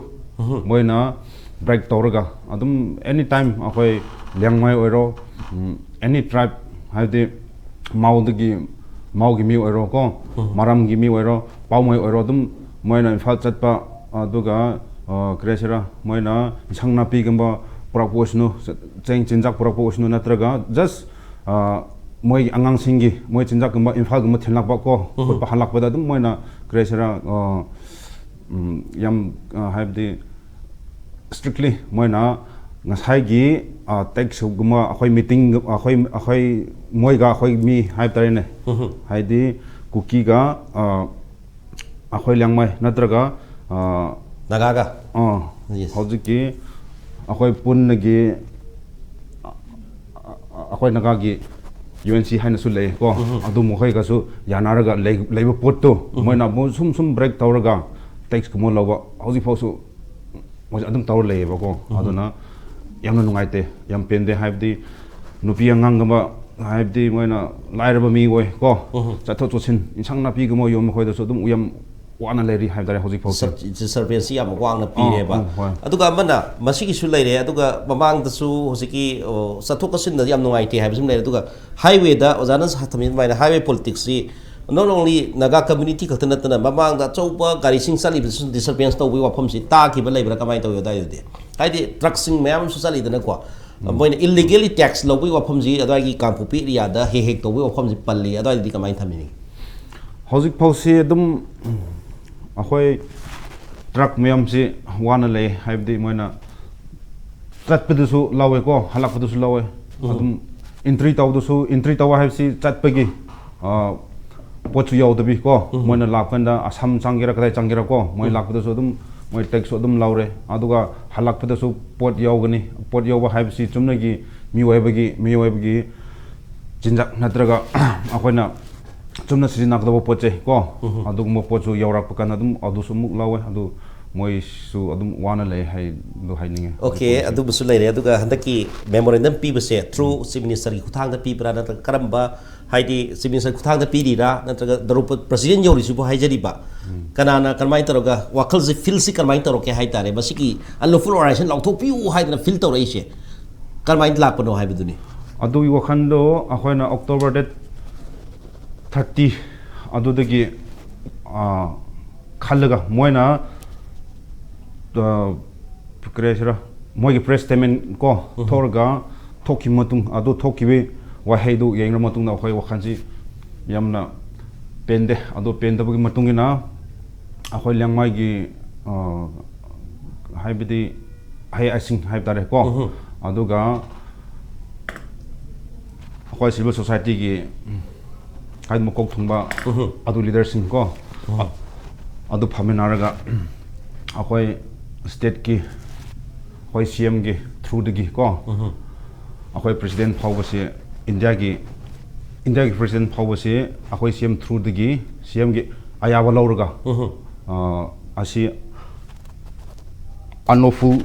ꯃꯣꯏꯅ break ꯇꯧꯔꯒ ꯑꯗꯨꯝ anytime ꯑꯩꯈꯣꯏ ꯂꯤꯌꯥꯡꯃꯩ ꯑꯣꯏꯔꯣ, ꯎꯝ, any tribe, ꯍꯥꯏꯕꯗꯤ ꯃꯥꯎꯗꯒꯤ, ꯃꯥꯎꯒꯤ ꯃꯤ ꯑꯣꯏꯔꯣ ꯀꯣ, ꯃꯔꯥꯝꯒꯤ ꯃꯤ ꯑꯣꯏꯔꯣ, ꯄꯥꯎꯃꯩ ꯑꯣꯏꯔꯣ, ꯑꯗꯨꯝ ꯃꯣꯏꯅ ꯏꯝꯐꯥꯜ ꯆꯠꯄ, ꯑꯗꯨꯒ, ꯑ, ꯀꯔꯤ ꯍꯥꯏꯁꯤꯔꯥ, ꯃꯣꯏꯅ ꯏꯟꯁꯥꯡ ꯅꯥꯄꯤꯒꯨꯝꯕ ꯄꯨꯔꯛꯄ ꯑꯣꯏꯁꯅꯨ, ꯆꯦꯡ ꯆꯤꯟꯖꯥꯛ ꯄꯨꯔꯛꯄ ꯑꯣꯏꯁꯅꯨ, ꯅꯠꯇ꯭ꯔꯒ just, ꯑ, ꯃꯣꯏꯒꯤ ꯑꯉꯥꯡꯁꯤꯡꯒꯤ ꯃꯣꯏ ꯆꯤꯟꯖꯥꯛꯀꯨꯝꯕ ꯏꯝꯐꯥꯜꯒꯨꯝꯕ ꯊꯤꯜꯂꯛꯄ ꯀꯣ, ꯈꯣꯠꯄ ꯍꯜꯂꯛꯄꯗ ꯑꯗꯨꯝ ꯃꯣꯏꯅ ꯀꯔꯤ ꯍꯥꯏꯁꯤꯔꯥ, ꯑ, ꯎꯝ, ꯌꯥꯝ, ꯑ, ꯍꯥꯏꯕꯗꯤ strictly ꯃꯣꯏꯅ ꯉꯁꯥꯏꯒꯤ, ꯑ, taxꯀꯨꯝꯕ ꯑꯩꯈꯣꯏ meeting, ꯑꯩꯈꯣꯏ, ꯑꯩꯈꯣꯏ ꯃꯣꯏꯒ ꯑꯩꯈꯣꯏ ꯃꯤ ꯍꯥꯏꯕ ꯇꯥꯔꯦꯅꯦ, ꯍꯥꯏꯗꯤ ꯀꯨꯀꯤꯒ, ꯑ, ꯑꯩꯈꯣꯏ ꯂꯤꯌꯥꯡꯃꯩ ꯅꯠꯇ꯭ꯔꯒ, ꯑ, ꯅꯥꯒꯥꯒ ꯑ, Yes. ꯍꯧꯖꯤꯛꯀꯤ ꯑꯩꯈꯣꯏ ꯄꯨꯟꯅꯒꯤ, ꯑ, ꯑ, ꯑꯩꯈꯣꯏ ꯅꯥꯒꯥꯒꯤ ꯌꯨ ꯑꯦꯟ ꯁꯤ ꯍꯥꯏꯅꯁꯨ ꯂꯩ ꯀꯣ, ꯑꯗꯨ ꯃꯈꯣꯏꯒꯁꯨ ꯌꯥꯅꯔꯒ ꯂꯩ-, ꯂꯩꯕ ꯄꯣꯠꯇꯨ ꯃꯣꯏꯅ ꯑꯃꯨꯛ ꯁꯨꯝ ꯁꯨꯝ ꯕ꯭ꯔꯦꯛ ꯇꯧꯔꯒ ꯇꯦꯛꯁꯀꯨꯝꯕ ꯂꯧꯕ ꯍꯧꯖꯤꯛ ꯐꯥꯎꯁꯨ ꯃꯣꯏꯁꯦ ꯑꯗꯨꯝ ꯇꯧꯔ ꯂꯩꯌꯦꯕꯀꯣ꯫ ꯑꯗꯨꯅ ꯌꯥꯝꯅ ꯅꯨꯡꯉꯥꯏꯇꯦ, ꯌꯥꯝ ꯄꯦꯟꯗꯦ꯫ ꯍꯥꯏꯕꯗꯤ ꯅꯨꯄꯤ ꯑꯉꯥꯡꯒꯨꯝꯕ, ꯍꯥꯏꯕꯗꯤ ꯃꯣꯏꯅ ꯂꯥꯏꯔꯕ ꯃꯤ ꯑꯣꯏ ꯀꯣ, ꯆꯠꯊꯣꯛ ꯆꯠꯁꯤꯟ, ꯏꯟꯁꯥꯡ ꯅꯥꯄꯤꯒꯨꯝꯕ ꯌꯣꯟꯕ ꯃꯈꯣꯏꯗꯁꯨ ꯑꯗꯨꯝ ꯌꯥꯝ ꯋꯥꯅ ꯂꯩꯔꯤ ꯍꯥꯏꯕ ꯇꯥꯔꯦ ꯍꯧꯖꯤꯛ ꯐꯥꯎꯁꯦ꯫ ꯗꯤꯁꯇꯔꯕꯦꯟꯁꯁꯤ ꯌꯥꯝ ꯋꯥꯡꯅ ꯄꯤꯔꯦꯕ꯫ ꯑꯥ, ꯑꯥ, ꯍꯣꯏ꯫ ꯑꯗꯨꯒ ꯑꯃꯅ ꯃꯁꯤꯒꯤꯁꯨ ꯂꯩꯔꯦ, ꯑꯗꯨꯒ ꯃꯃꯥꯡꯗꯁꯨ ꯍꯧꯖꯤꯛꯀꯤ, ꯑꯣ, ꯆꯠꯊꯣꯛ ꯆꯠꯁꯤꯟꯗ ꯌꯥꯝ ꯅꯨꯡꯉꯥꯏꯇꯦ ꯍꯥꯏꯕꯁꯨ ꯂꯩꯔꯦ꯫ ꯑꯗꯨꯒ ꯍꯥꯏꯋꯦꯗ ꯑꯣꯖꯥꯅ ꯊꯝꯕꯤꯕ ꯑꯗꯨꯃꯥꯏꯅ ꯍꯥꯏꯋꯦ ꯄꯣꯂꯤꯇꯤꯛꯁꯁꯤ not only ꯅꯥꯒꯥ ꯀꯝꯃ꯭ꯌꯨꯅꯤꯇꯤ ꯈꯛꯇ ꯅꯠꯇꯅ ꯃꯃꯥꯡꯗ ꯑꯆꯧꯕ ꯒꯥꯔꯤꯁꯤꯡ ꯆꯠꯂꯤꯕꯗꯁꯨ ꯗꯤꯁꯇꯔꯕꯦꯟꯁ ꯇꯧꯕꯒꯤ ꯋꯥꯐꯝꯁꯤ ꯇꯥꯈꯤꯕ ꯂꯩꯕ꯭ꯔꯥ, ꯀꯃꯥꯏꯅ ꯇꯧꯋꯤ ꯑꯗꯨꯋꯥꯏꯗꯨꯗꯤ? ꯍꯥꯏꯗꯤ ꯇ꯭ꯔꯛꯁꯤꯡ ꯃꯌꯥꯝ ꯑꯃꯁꯨ ꯆꯠꯂꯤꯗꯅꯀꯣ, ꯃꯣꯏꯅ ꯏꯜꯂꯤꯒꯦꯜꯂꯤ ꯇꯦꯛꯁ ꯂꯧꯕꯒꯤ ꯋꯥꯐꯝꯁꯤ ꯑꯗꯨꯋꯥꯏꯒꯤ ꯀꯥꯡꯄꯣꯛꯄꯤ ꯑꯦꯔꯤꯌꯥꯗ ꯍꯦꯛ ꯍꯦꯛ ꯇꯧꯕꯒꯤ ꯋꯥꯐꯝꯁꯤ ꯄꯜꯂꯤ, ꯑꯗꯨꯋꯥꯏꯗꯗꯤ ꯀꯃꯥꯏꯅ ꯊꯝꯃꯤꯅꯤ? ꯍꯧꯖꯤꯛ ꯐꯥꯎꯁꯤ ꯑꯗꯨꯝ ꯑꯩꯈꯣꯏ ꯇ꯭ꯔꯛ ꯃꯌꯥꯝꯁꯤ ꯋꯥꯅ ꯂꯩ, ꯍꯥꯏꯕꯗꯤ ꯃꯣꯏꯅ ꯆꯠꯄꯗꯁꯨ ꯂꯧꯋꯦꯀꯣ, ꯍꯜꯂꯛꯄꯗꯁꯨ ꯂꯧꯋꯦ꯫ ꯑꯗꯨꯝ ꯑꯦꯟꯇ꯭ꯔꯤ ꯇꯧꯗꯁꯨ, ꯑꯦꯟꯇ꯭ꯔꯤ ꯇꯧꯕ ꯍꯥꯏꯕꯁꯤ ꯆꯠꯄꯒꯤ, ꯑ, ꯄꯣꯠꯁꯨ ꯌꯥꯎꯗꯕꯤ ꯀꯣ, ꯃꯣꯏꯅ ꯂꯥꯛꯄ ꯀꯥꯟꯗ ꯑꯁꯥꯝ ꯆꯪꯒꯦꯔꯥ ꯀꯗꯥꯏ ꯆꯪꯒꯦꯔꯥ ꯀꯣ, ꯃꯣꯏ ꯂꯥꯛꯄꯗꯁꯨ ꯑꯗꯨꯝ ꯃꯣꯏ ꯇꯦꯛꯁꯁꯨ ꯑꯗꯨꯝ ꯂꯧꯔꯦ꯫ ꯑꯗꯨꯒ ꯍꯜꯂꯛꯄꯗꯁꯨ ꯄꯣꯠ ꯌꯧꯒꯅꯤ꯫ ꯄꯣꯠ ꯌꯧꯕ ꯍꯥꯏꯕꯁꯤ ꯆꯨꯝꯅꯒꯤ ꯃꯤꯑꯣꯏꯕꯒꯤ, ꯃꯤꯑꯣꯏꯕꯒꯤ ꯆꯤꯟꯖꯥꯛ ꯅꯠꯇ꯭ꯔꯒ ꯑꯩꯈꯣꯏꯅ ꯆꯨꯝꯅ ꯁꯤꯖꯤꯟꯅꯒꯗꯕ ꯄꯣꯠ ꯆꯩ ꯀꯣ, ꯑꯗꯨꯒꯨꯝꯕ ꯄꯣꯠꯁꯨ ꯌꯧꯔꯛꯄ ꯀꯥꯟꯗ ꯑꯗꯨꯝ ꯑꯗꯨꯁꯨ ꯑꯃꯨꯛ ꯂꯧꯋꯦ꯫ ꯑꯗꯨ ꯃꯣꯏꯁꯨ ꯑꯗꯨꯝ ꯋꯥꯅ ꯂꯩ ꯍꯥꯏꯗꯣ ꯍꯥꯏꯅꯤꯡꯉꯦ꯫ ꯑꯣꯀꯦ, ꯑꯗꯨꯕꯨꯁꯨ ꯂꯩꯔꯦ꯫ ꯑꯗꯨꯒ ꯍꯟꯗꯛꯀꯤ ꯃꯦꯃꯣꯔꯦꯟꯗꯝ ꯄꯤꯕꯁꯦ ꯊ꯭ꯔꯨ ꯆꯤꯐ ꯃꯤꯅꯤꯁꯇꯔꯒꯤ ꯈꯨꯠꯊꯥꯡꯗ ꯄꯤꯕ꯭ꯔꯥ, ꯅꯠꯇ꯭ꯔꯒ ꯀꯔꯝꯕ, ꯍꯥꯏꯗꯤ ꯆꯤꯐ ꯃꯤꯅꯤꯁꯇꯔ ꯈꯨꯠꯊꯥꯡꯗ ꯄꯤꯔꯤꯔꯥ, ꯅꯠꯇ꯭ꯔꯒ ꯗ꯭ꯔꯧꯄꯗ ꯄ꯭ꯔꯁꯤꯗꯦꯟ ꯌꯧꯔꯤꯁꯤꯕꯨ ꯍꯥꯏꯖꯔꯤꯕ ꯀꯅꯥꯅ ꯀꯔꯝꯍꯥꯏꯅ ꯇꯧꯔꯒ ꯋꯥꯈꯜꯁꯦ, ꯐꯤꯜꯁꯤ ꯀꯔꯝꯍꯥꯏꯅ ꯇꯧꯔꯛꯀꯦ ꯍꯥꯏ ꯇꯥꯔꯦ? ꯃꯁꯤꯒꯤ ꯑꯟꯂꯣꯐꯨꯜ ꯑꯣꯔꯒꯅꯥꯏꯖꯦꯁꯟ ꯂꯥꯎꯊꯣꯛꯄꯤꯌꯨ ꯍꯥꯏꯗꯅ ꯐꯤꯜ ꯇꯧꯔꯛꯏꯁꯦ ꯀꯔꯝꯍꯥꯏꯅ ꯂꯥꯛꯄꯅꯣ ꯍꯥꯏꯕꯗꯨꯅꯤ꯫ ꯑꯗꯨꯒꯤ ꯋꯥꯈꯜꯗꯣ ꯑꯩꯈꯣꯏꯅ ꯑꯣꯛꯇꯣꯕꯔ ꯗꯦꯠ ꯊꯥꯔꯇꯤ ꯑꯗꯨꯗꯒꯤ, ꯑ, ꯈꯜꯂꯒ ꯃꯣꯏꯅ, ꯑ, ꯀꯔꯤ ꯍꯥꯏꯁꯤꯔꯥ, ꯃꯣꯏꯒꯤ ꯄ꯭ꯔꯦꯁ ꯁ꯭ꯇꯦꯠꯃꯦꯟ ꯀꯣ ꯊꯣꯛꯂꯒ ꯊꯣꯛꯈꯤꯕ ꯃꯇꯨꯡ, ꯑꯗꯨ ꯊꯣꯛꯈꯤꯕ ꯋꯥꯍꯩꯗꯨ ꯌꯦꯡꯂ ꯃꯇꯨꯡꯗ ꯑꯩꯈꯣꯏ ꯋꯥꯈꯜꯁꯤ ꯌꯥꯝꯅ ꯄꯦꯟꯗꯦ꯫ ꯑꯗꯨ ꯄꯦꯟꯗꯕꯒꯤ ꯃꯇꯨꯡ ꯏꯟꯅ ꯑꯩꯈꯣꯏ ꯂꯤꯌꯥꯡꯃꯩꯒꯤ, ꯑ, ꯍꯥꯏꯕꯗꯤ ꯑꯍꯩ ꯑꯁꯤꯡ ꯍꯥꯏꯕ ꯇꯥꯔꯦ ꯀꯣ, ꯑꯗꯨꯒ ꯑꯩꯈꯣꯏ ꯁꯤꯚꯤꯜ ꯁꯣꯁꯥꯏꯇꯤꯒꯤ, ꯎꯝ, ꯍꯥꯏꯗꯤ ꯃꯀꯣꯛ ꯊꯣꯡꯕ ꯑꯗꯨ ꯂꯤꯗꯔꯁꯤꯡ ꯀꯣ, ꯑ-, ꯑꯗꯨ ꯐꯝꯃꯤꯟꯅꯔꯒ ꯑꯩꯈꯣꯏ ꯁ꯭ꯇꯦꯠꯀꯤ, ꯑꯩꯈꯣꯏ ꯁꯤ ꯑꯦꯝꯒꯤ ꯊ꯭ꯔꯨꯗꯒꯤ ꯀꯣ, ꯑꯩꯈꯣꯏ ꯄ꯭ꯔꯦꯁꯤꯗꯦꯟ ꯐꯥꯎꯕꯁꯤ, ꯏꯟꯗꯤꯌꯥꯒꯤ, ꯏꯟꯗꯤꯌꯥꯒꯤ ꯄ꯭ꯔꯦꯁꯤꯗꯦꯟ ꯐꯥꯎꯕꯁꯤ ꯑꯩꯈꯣꯏ ꯁꯤ ꯑꯦꯝ ꯊ꯭ꯔꯨꯗꯒꯤ, ꯁꯤ ꯑꯦꯝꯒꯤ ꯑꯌꯥꯕ ꯂꯧꯔꯒ, ꯑ, ꯑꯁꯤ ꯑꯟꯂꯣꯐꯨꯜ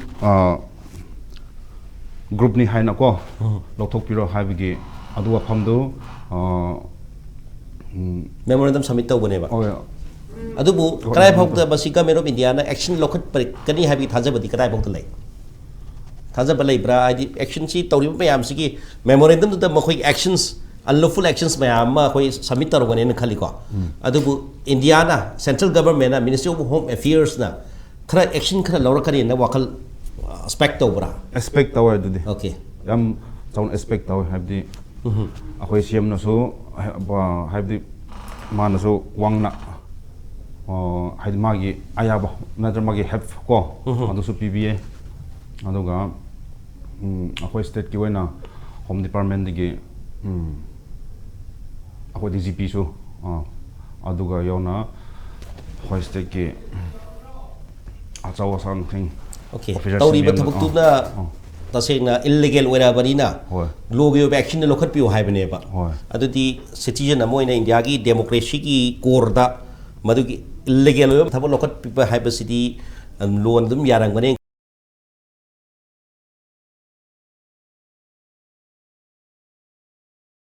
ꯒ꯭ꯔꯨꯞꯅꯤ ꯍꯥꯏꯅꯀꯣ, ꯂꯧꯊꯣꯛꯄꯤꯔꯣ ꯍꯥꯏꯕꯒꯤ ꯑꯗꯨ ꯋꯥꯐꯝꯗꯨ, ꯑ, ꯎꯝ, ꯃꯦꯃꯣꯔꯦꯟꯗꯝ ꯁꯕꯃꯤꯠ ꯇꯧꯕꯅꯦꯕ꯫ ꯍꯣꯏ, ꯑꯗꯨꯕꯨ ꯀꯗꯥꯏ ꯐꯥꯎꯗ ꯃꯁꯤ ꯒꯃꯦꯟ ꯑꯣꯐ ꯏꯟꯗꯤꯌꯥꯅ ꯑꯦꯛꯁꯟ ꯂꯧꯈꯠꯄꯤꯒꯅꯤ ꯍꯥꯏꯕꯒꯤ ꯊꯥꯖꯕꯗꯤ ꯀꯗꯥꯏ ꯐꯥꯎꯗ ꯂꯩ? ꯊꯥꯖꯕ ꯂꯩꯕ꯭ꯔꯥ? ꯍꯥꯏꯗꯤ, ꯑꯦꯛꯁꯟꯁꯤ ꯇꯧꯔꯤꯕ ꯃꯌꯥꯝꯁꯤꯒꯤ ꯃꯦꯃꯣꯔꯦꯟꯗꯝꯗꯨꯗ ꯃꯈꯣꯏꯒꯤ ꯑꯦꯛꯁꯟꯁ, ꯑꯟꯂꯣꯐꯨꯜ ꯑꯦꯛꯁꯟꯁ ꯃꯌꯥꯝ ꯑꯃ ꯑꯩꯈꯣꯏ ꯁꯕꯃꯤꯠ ꯇꯧꯔꯝꯒꯅꯦꯅ ꯈꯜꯂꯤꯀꯣ꯫ ꯑꯗꯨꯕꯨ ꯏꯟꯗꯤꯌꯥꯅ, ꯁꯦꯟꯇ꯭ꯔꯦꯜ ꯒꯕꯔꯟꯃꯦꯟꯅ, ꯃꯤꯅꯤꯁꯇ꯭ꯔꯤ ꯑꯣꯐ ꯍꯣꯝ ꯑꯦꯐꯤꯌꯔꯁꯅ ꯈꯔ ꯑꯦꯛꯁꯟ ꯈꯔ ꯂꯧꯔꯛꯀꯅꯤꯅ ꯋꯥꯈꯜ ꯑꯦꯛꯁꯄꯦꯛ ꯇꯧꯕ꯭ꯔꯥ? ꯑꯦꯛꯁꯄꯦꯛ ꯇꯧꯋꯦ ꯑꯗꯨꯗꯤ꯫ ꯑꯣꯀꯦ꯫ ꯌꯥꯝ ꯆꯥꯎꯅ ꯑꯦꯛꯁꯄꯦꯛ ꯇꯧꯋꯦ, ꯍꯥꯏꯕꯗꯤ ꯑꯩꯈꯣꯏ ꯁꯤ ꯑꯦꯝꯅꯁꯨ, ꯍꯥꯏꯕꯗꯤ ꯃꯥꯅꯁꯨ ꯋꯥꯡꯅ, ꯑ, ꯍꯥꯏꯗꯤ ꯃꯥꯒꯤ ꯑꯌꯥꯕ ꯅꯠꯇ꯭ꯔ ꯃꯥꯒꯤ ꯍꯦꯜꯞ ꯀꯣ, ꯑꯗꯨꯁꯨ ꯄꯤꯕꯤꯌꯦ꯫ ꯑꯗꯨꯒ, ꯎꯝ, ꯑꯩꯈꯣꯏ ꯁ꯭ꯇꯦꯠꯀꯤ ꯑꯣꯏꯅ ꯍꯣꯝ ꯗꯤꯄꯥꯔꯠꯃꯦꯟꯗꯒꯤ, ꯎꯝ, ꯑꯩꯈꯣꯏ ꯗꯤ ꯖꯤ ꯄꯤꯁꯨ, ꯑ, ꯑꯗꯨꯒ ꯌꯥꯎꯅ ꯑꯩꯈꯣꯏ ꯁ꯭ꯇꯦꯠꯀꯤ ꯑꯆꯧ ꯑꯁꯥꯡꯁꯤꯡ, ꯑꯣꯀꯦ꯫ ꯑꯣꯐꯤꯁꯥꯔꯁꯤꯡ ꯇꯧꯔꯤꯕ ꯃꯌꯥꯝꯅ, ꯊꯕꯛꯇꯨꯅ ꯑ, ꯑ, ꯇꯁꯦꯡꯅ ꯏꯜꯂꯤꯒꯦꯜ ꯑꯣꯏꯔꯕꯅꯤꯅ ꯍꯣꯏ꯫ ꯂꯣꯒꯤ ꯑꯣꯏꯕ ꯑꯦꯛꯁꯟꯗ ꯂꯧꯈꯠꯄꯤꯌꯨ ꯍꯥꯏꯕꯅꯦꯕ꯫ ꯍꯣꯏ꯫ ꯑꯗꯨꯗꯤ ꯁꯤꯇꯤꯖꯟ ꯑꯃ ꯑꯣꯏꯅ ꯏꯟꯗꯤꯌꯥꯒꯤ ꯗꯦꯃꯣꯀ꯭ꯔꯦꯁꯤꯒꯤ ꯀꯣꯔꯗ ꯃꯗꯨꯒꯤ ꯏꯜꯂꯤꯒꯦꯜ ꯑꯣꯏꯕ ꯊꯕꯛ ꯂꯧꯈꯠꯄꯤꯕ ꯍꯥꯏꯕꯁꯤꯗꯤ, ꯑꯝ, ꯂꯣꯟ ꯑꯗꯨꯝ ꯌꯥꯔꯝꯒꯅꯤ